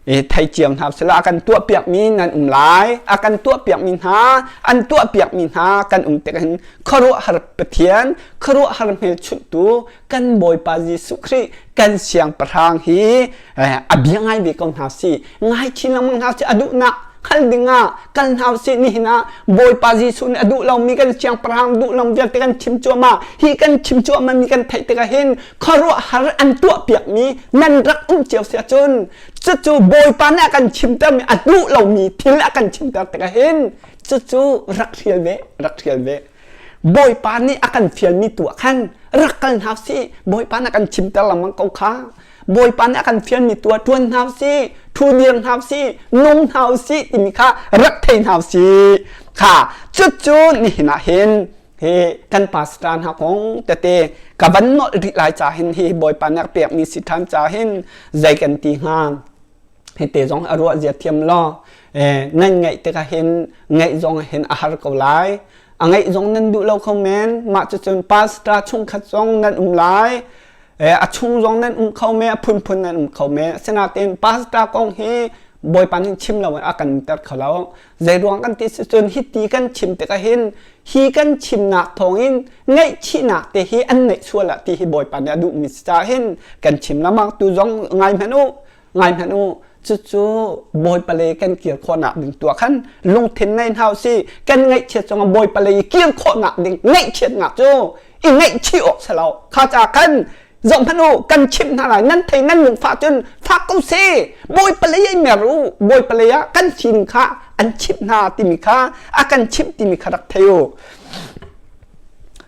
i thei cio hna sila a kan tuahpiakmi nan um lai a kan tuahpiakmi hna an tuahpiakmi hna kan um tik hin khuaruahhar Pathian khuaruahhar hmelchunhtu kan Bawipa Jesuh Khrih kan siangpahrang hi a bia ngai ve ko hna si ngai chin lengmang hna si a duhnak hngal dingah kal hna usih nihin ah Bawipa Jesuh nih a duh lomi kan siangpahrang duh lo vialte kan chim cuahmah hi kan chim cuahmah mi kan theih tikah hin khuaruahhar an tuahpiakmi nan rak um cio si ahcun cucu Bawipa nih a kan chimtermi a duh lomi thil a kan chimter tikah hin cucu rak hrial ve rak hrial ve Bawipa nih a kan fialmi tu ah khan rak kal hna usih Bawipa nih a kan chimter lengmang ko kha Bawipa nih a kan fialmi tu ah ṭuan hna usih ṭhu dir hna usih nung hna usih timi kha rak thei hna usih kha cucu nihin ah hin hi kan pastor hna kong tete ka van nolh rih lai ca hin hi Bawipa nih a pekmi si ṭhan ca hin zei kan ti hnga hi te zong a ruah zia thiam law nan ngaih tikah hin ngaih zong hin a har ko lai a ngaih zong nan duh lo kho men mah cucun pastor chungkhat zong nan um lai a chung zong nan um kho men a phunphun nan um kho men asinain pastor kong hi. Bawipa nih chim lo in a kan ter kho lo. Zei ruang kan ti si cun hiti kan chim tikah hin hi kan chimnak thawngin ngaihchihnak te hi an neih sual ah ti hi Bawipa nih a duhmi si caah hin kan chim lengmang tu zong ngai hmanh u ngai hmanh u cucu Bawipa lei kan kir khawhnak ding tuah khan lungthin nei hna usih kan ngaihchiat zongah Bawipa lei i kir khawhnak ding ngaihchiatnak cu i ngaihchih awk si lo kha ca khan zoh hmanh u kan chimh hna lai nan thei nan lungfah cun fak ko seh Bawipa lei ai mer u Bawipa lei ah kan sin kha an chimh hna timi kha a kan chimh timi kha rak thei u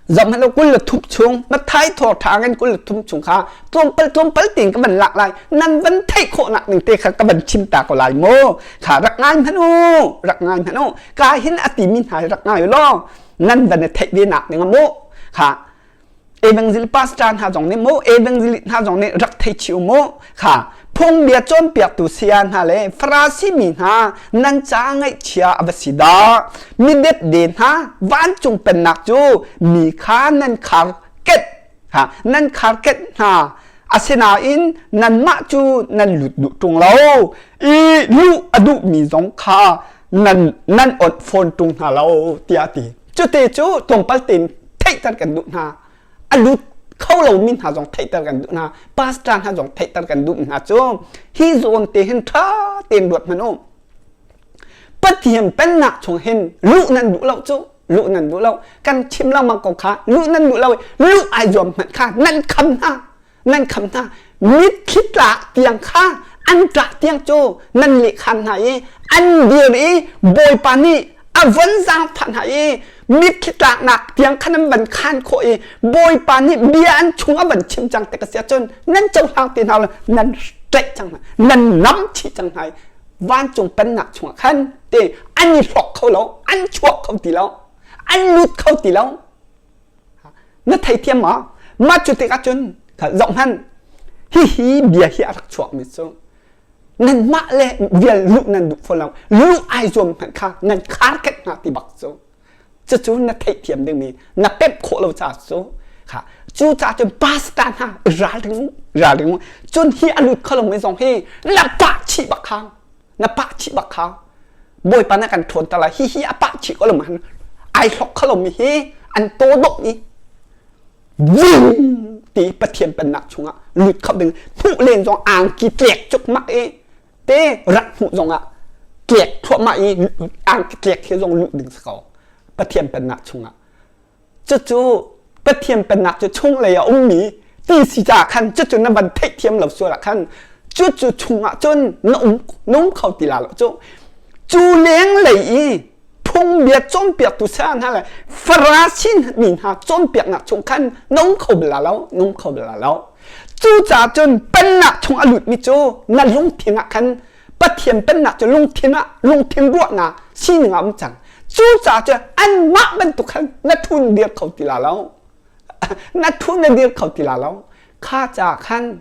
zoh hmanh u 23 chung Matthai thaw ṭha ngan 23 chung kha tlawmpal tlawmpal tein ka van lak lai nan van theih khawhnak ning te kha ka van chim ta ko lai mu kha rak ngai hmanh u rak ngai hmanh u ka hin a timi hna hi rak ngai u law nan van i theih ve nak ding mu kha Evangel pastor hna zong nih mu evangel hna zong nih rak thei chih u mu kha phungbia cawnpiaktu saya hna le Farasi mi hna nan ca ngaihchia a va si dah mi depde hna vancung pennak cu mi kha nan khar ket ha nan khar ket hna asinain nanmah cu nan lut duh ṭung lo i luh a duhmi zong kha nan nan onh fawn ṭung hna lo tiah a ti cute cu tlawmpal tein theihter kan duh hna a lut kho lomi hna zong theihter kan duh hna pastor hna zong theihter kan duh hna cu hi zawn te hin ṭha tein ruat hmanh u Pathian pennak chung hin luh nan duh lo cu luh nan duh lo kan chim lengmang ko kha luh nan duh lo luh ai zuam hmanh kha nan kham hna nan kham hna mitthli tlak tiang kha an tlak tiang cu nan lehkhan hna i an dir i Bawipa nih a von zaangfah hna i mitthli tlaknak tiang khan an van khan khawh i Bawipa nih bia an chung a van chim cang te ka si ahcun nan cohlang ti hna lo nan tlaih cang hna nan nam chih cang hna i vancung pennak chungah khan te an i hlawk kho lo an chuak kho ti lo an lut kho ti lo Na theithiam maw? Mah cu tikah cun zoh hmanh hihi bia hi a rak chuakmi cu nanmah le vial luh nan duh fawn lo luh ai zuam hmanh kha nan khar ket hna ti bak cu cucu na theihthiam dingmi na pemh khawh lo caah cu kha cu caah cun pastor hna ralring ralring cun hi a lut kho lomi zong hi na pah chih bak kha na pah chih bak kha bawipa na kan ṭhawn ta lai hihi a pah chih ko lo man ai hlok kho lomi hi an taw dawh i vum ti pathian pennak chungah lut kho ding hmuh len zong angki tlek cukmak i te rak hmuh zongah tlek thluahmah i angki tlek he zong luh ding si ko pathian pennak chungah Cucu Pathian pennak cu chunglei a ummi ti si caah khan cucu na van theihthiam lo sual ah khan cucu chungah cun na um na um kho ti la lo cu cu lenglei i phungbia cawnpiaktu saya hna le Farasi mi hna cawnpiaknak chung khan na um kho bal la lo na um kho bal la lo cucaah cun pennak chung a lutmi cu na lungthin ah khan Pathian pennak cu lungthin ah lungthin ruahnak sining ah um cang cucaah cun anmah bantuk khan na thun dir kho ti la lo na thun na dir kho ti la lo kha ca khan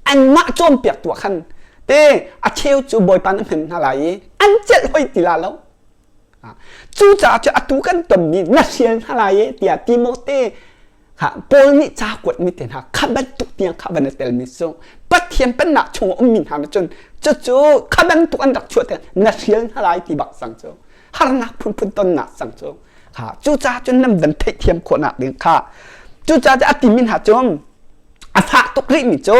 anmah cawnpiak tu ah khan te a cheu cu bawipa na hman hna lai i an celh hoi ti la lo cucaah cu atu kan tonmi na hrial hna lai i tiah Timote Ha, Paul nih ca kuatmi te hna kha bantuk tiang kha van i telmi cu Pathian pennak chung a ummi hna nih cun cucu kha bantuk an rak chuah te na hrial hna lai ti bak cang cu harnak phunphun tonnak cang cu ha cucaah cun nan van theihthiam khawhnak ding kha cucaah a timi hna cu a fah tuk rihmi cu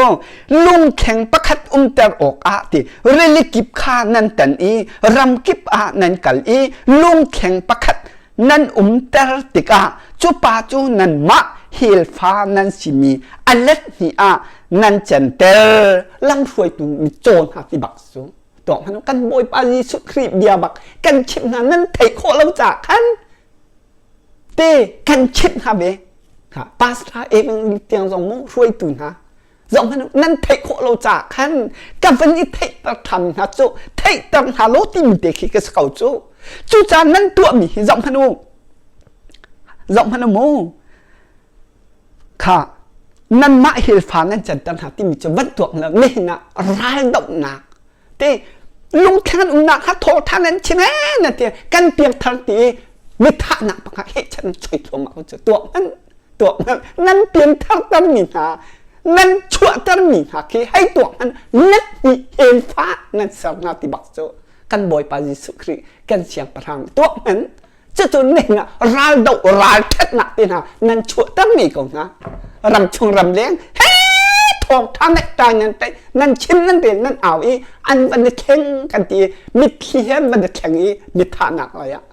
lungthleng pakhat umter awkah ti rili kip kha nan tan i ram kip ah nan kal i lungthleng pakhat nan umter tikah cu pa cu nanmah helfa nan simi a let hnih ah nan center lamhruaitu mitcaw hna ti bak cu tuak hmanh kan Bawipa Jesuh Khrih bia bak kan chimh hna nan theih khawh lo caah khan te kan chimh hna ve pastor evan tiang zong mu hruaitu hna zoh hmanh nan theih khawh lo caah khan ka van i theihter ṭhan hna cu theihter hna law timi te khi ka si ko cu cucaah nan tuahmi hi zoh hmanh u zoh hmanh u mu kha nanmah hilfa nan canter hna timi cu van tuak lo nihin ah raldohnak te lungthleng an umnak kha thaw ṭhan an chim ee na ti kan piangthar ti i mithahnak pakhat he chan choi thluahmah ko cu tuak hmanh tuak hmanh nan pianthar termi hna nan chuahtermi hna khi hei tuak hmanh let hnih hen fa nan. nan ser hna ti bak cu kan Bawipa Jesuh Khrih kan siangpahrang tuah hmanh cucu nihin ah raldoh ralṭhatnak te hna nan chuahtermi ko hna ram chung ram leng he thawngṭha nektai nan tei nan chim nan rel nan au i an van i thleng kan ti i mitthli he an van i thleng i mithahnak lei ah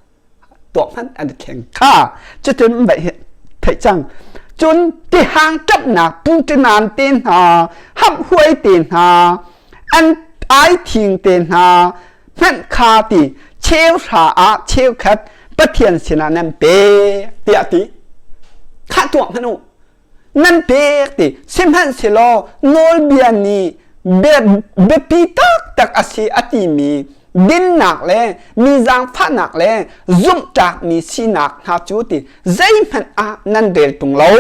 tuah hmanh an i thleng kha cutin vaih theih cang cun tihang ṭapnak puṭinan te hna hamhhuai te hna an ai thing te hna hmanh kha ti cheuhra ah cheukhat Pathian sinah nan pek tiah ti khah tuah hmanh u nan pek ti sihmanhsehlaw nawlbia nih biapi taktak a si a timi dinnak le mi zaangfahnak le zumhtlakmi sinak hna cu ti zeihmanh ah nan rel tung lo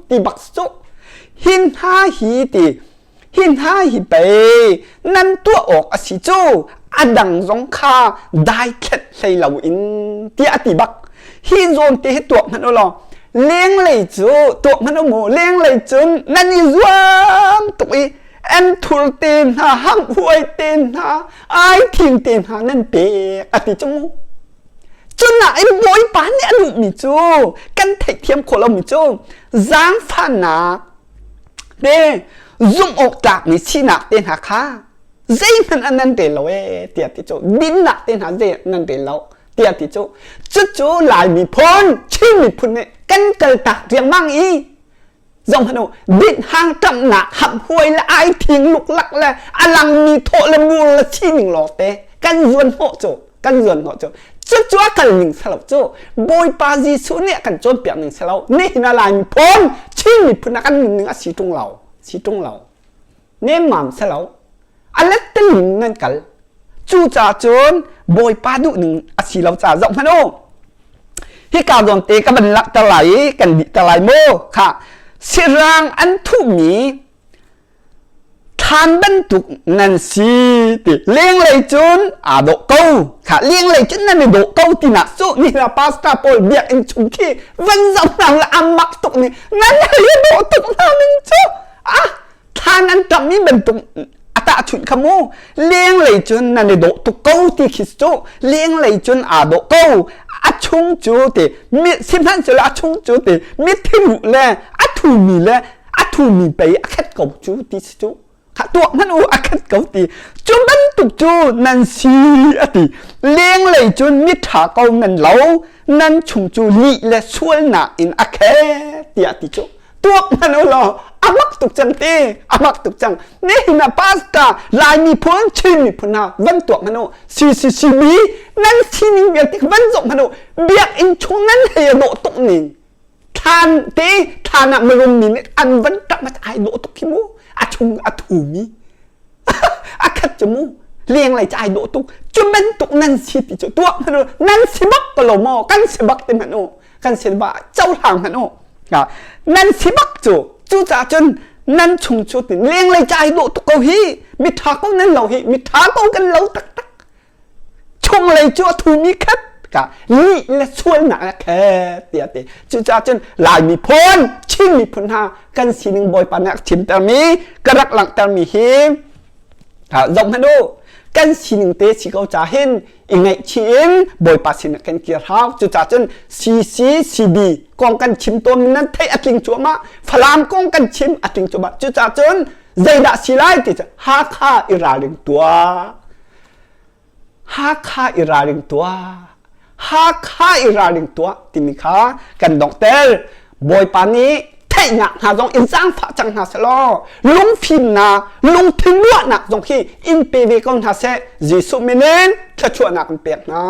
ti bak cu hi hna hi ti Hi hna hi pei nan tuah awk a si cu a dang zong kha daithlet hlei loin tiah a ti bak. Hi zawn te hi tuak hmanh u law lenglei cu tuak hmanh u mu lenglei cun nan i zuam tuk i anthur te hna hamhuai te hna aithing te hna nan pek a ti cu mu. Cunain Bawipa nih a duhmi cu kan theihthiam khawh lomi cu zaangfahnak te zumh awk tlakmi sinak te hna kha zeihmanh an nan rel lo ee tiah ti cu dinnak te hna zei nan rel lo tiah ti cu cucu Lai miphun Chin miphun nih kan kaltak riangmang i zong hmanh u dit hang ṭamhnak hamhuai le ai thing luklak le a langmi thawh le mur le sining lawngte kan zuan hnawh cu kan zuan hnawh cu cucu a kal ning salo cu Bawipa Jesuh nih a kan cawnpiak ning salo nihin a Lai miphun Chin miphun a kan nun ning a si ṭung lo si ṭung lo nemmam salo a letteling nan kal cucaah cun Bawipa duh ning a si lo caah zoh hmanh u hika zawn te ka van langhter lai i kan dihter lai mu kha sirang an thuhmi thlan bantuk nan si ti lenglei cun aa dawh ko kha lenglei cun nan i dawh ko tinak cu ni na pastor pawl biakinn chung khi van zoh hna la a mak tuk ni nan hei i dawh tuk hna ning cu ah thlan an ṭammi bantuk a tahchunh kha mu lenglei cun nan i dawh tuk ko ti khi cu lenglei cun aa dawh ko a chung cu ti sihmanhsehlaw a chung cu ti mithi ruh le a thumi le a thumi pei a khat ko cu ti si cu kha tuah hmanh u a khat ko ti cu bantuk cu nan si a ti lenglei cun miṭha ko nan lo nan chung cu lih le sualnak in a khet tiah ti cu tuak hmanh u law a mak tuk cang ti a mak tuk cang nihin ah pastor Lai miphun Chin miphun hna van tuak hmanh u CCCB nan sining vialte van zoh hmanh u biakinn chung nan hei a dawh tuk ning thlan te thlan ah mirum mi nih an van ṭap ai dawh tuk khi mu a chung a thumi a khat cu mu lenglei cu ai dawh tuk cu bantuk nan si ti cu tuah hmanh u nan si bak ko lo maw kan si bak ti hmanh u kan si ba cohlang hmanh u nan si bak cu cucaah cun nan chung cu ti lenglei cu ai dawh tuk ko hi miṭha ko nan lo hi miṭha ko kan lo taktak chunglei cu a thumi khat ka lih le sualnak le khet tiah ti cucaah cun Lai miphun Chin miphun hna kan sining Bawipa nih a chimtermi ka rak langhtermi hi zoh hmanh u kan sining te si ko ca hin i ngaihchih in Bawipa sinah kan kir hau cucaah cun CCCB kong kan chim tawn nan theih a tling cuahmah Falam kong kan chim a tling cuahmah cucaah cun zeidah si lai ti cu Hakha i ralring tuah Hakha i ralring tuah Hakha i ralring tuah timi kha kan donghter Bawipa nih theihnak hna zong in zaangfah cang hna selaw lungfimnak lungthin ruahnak zong hi in pe ve ko hna seh Jesuh min in thluachuahnak in pek hna.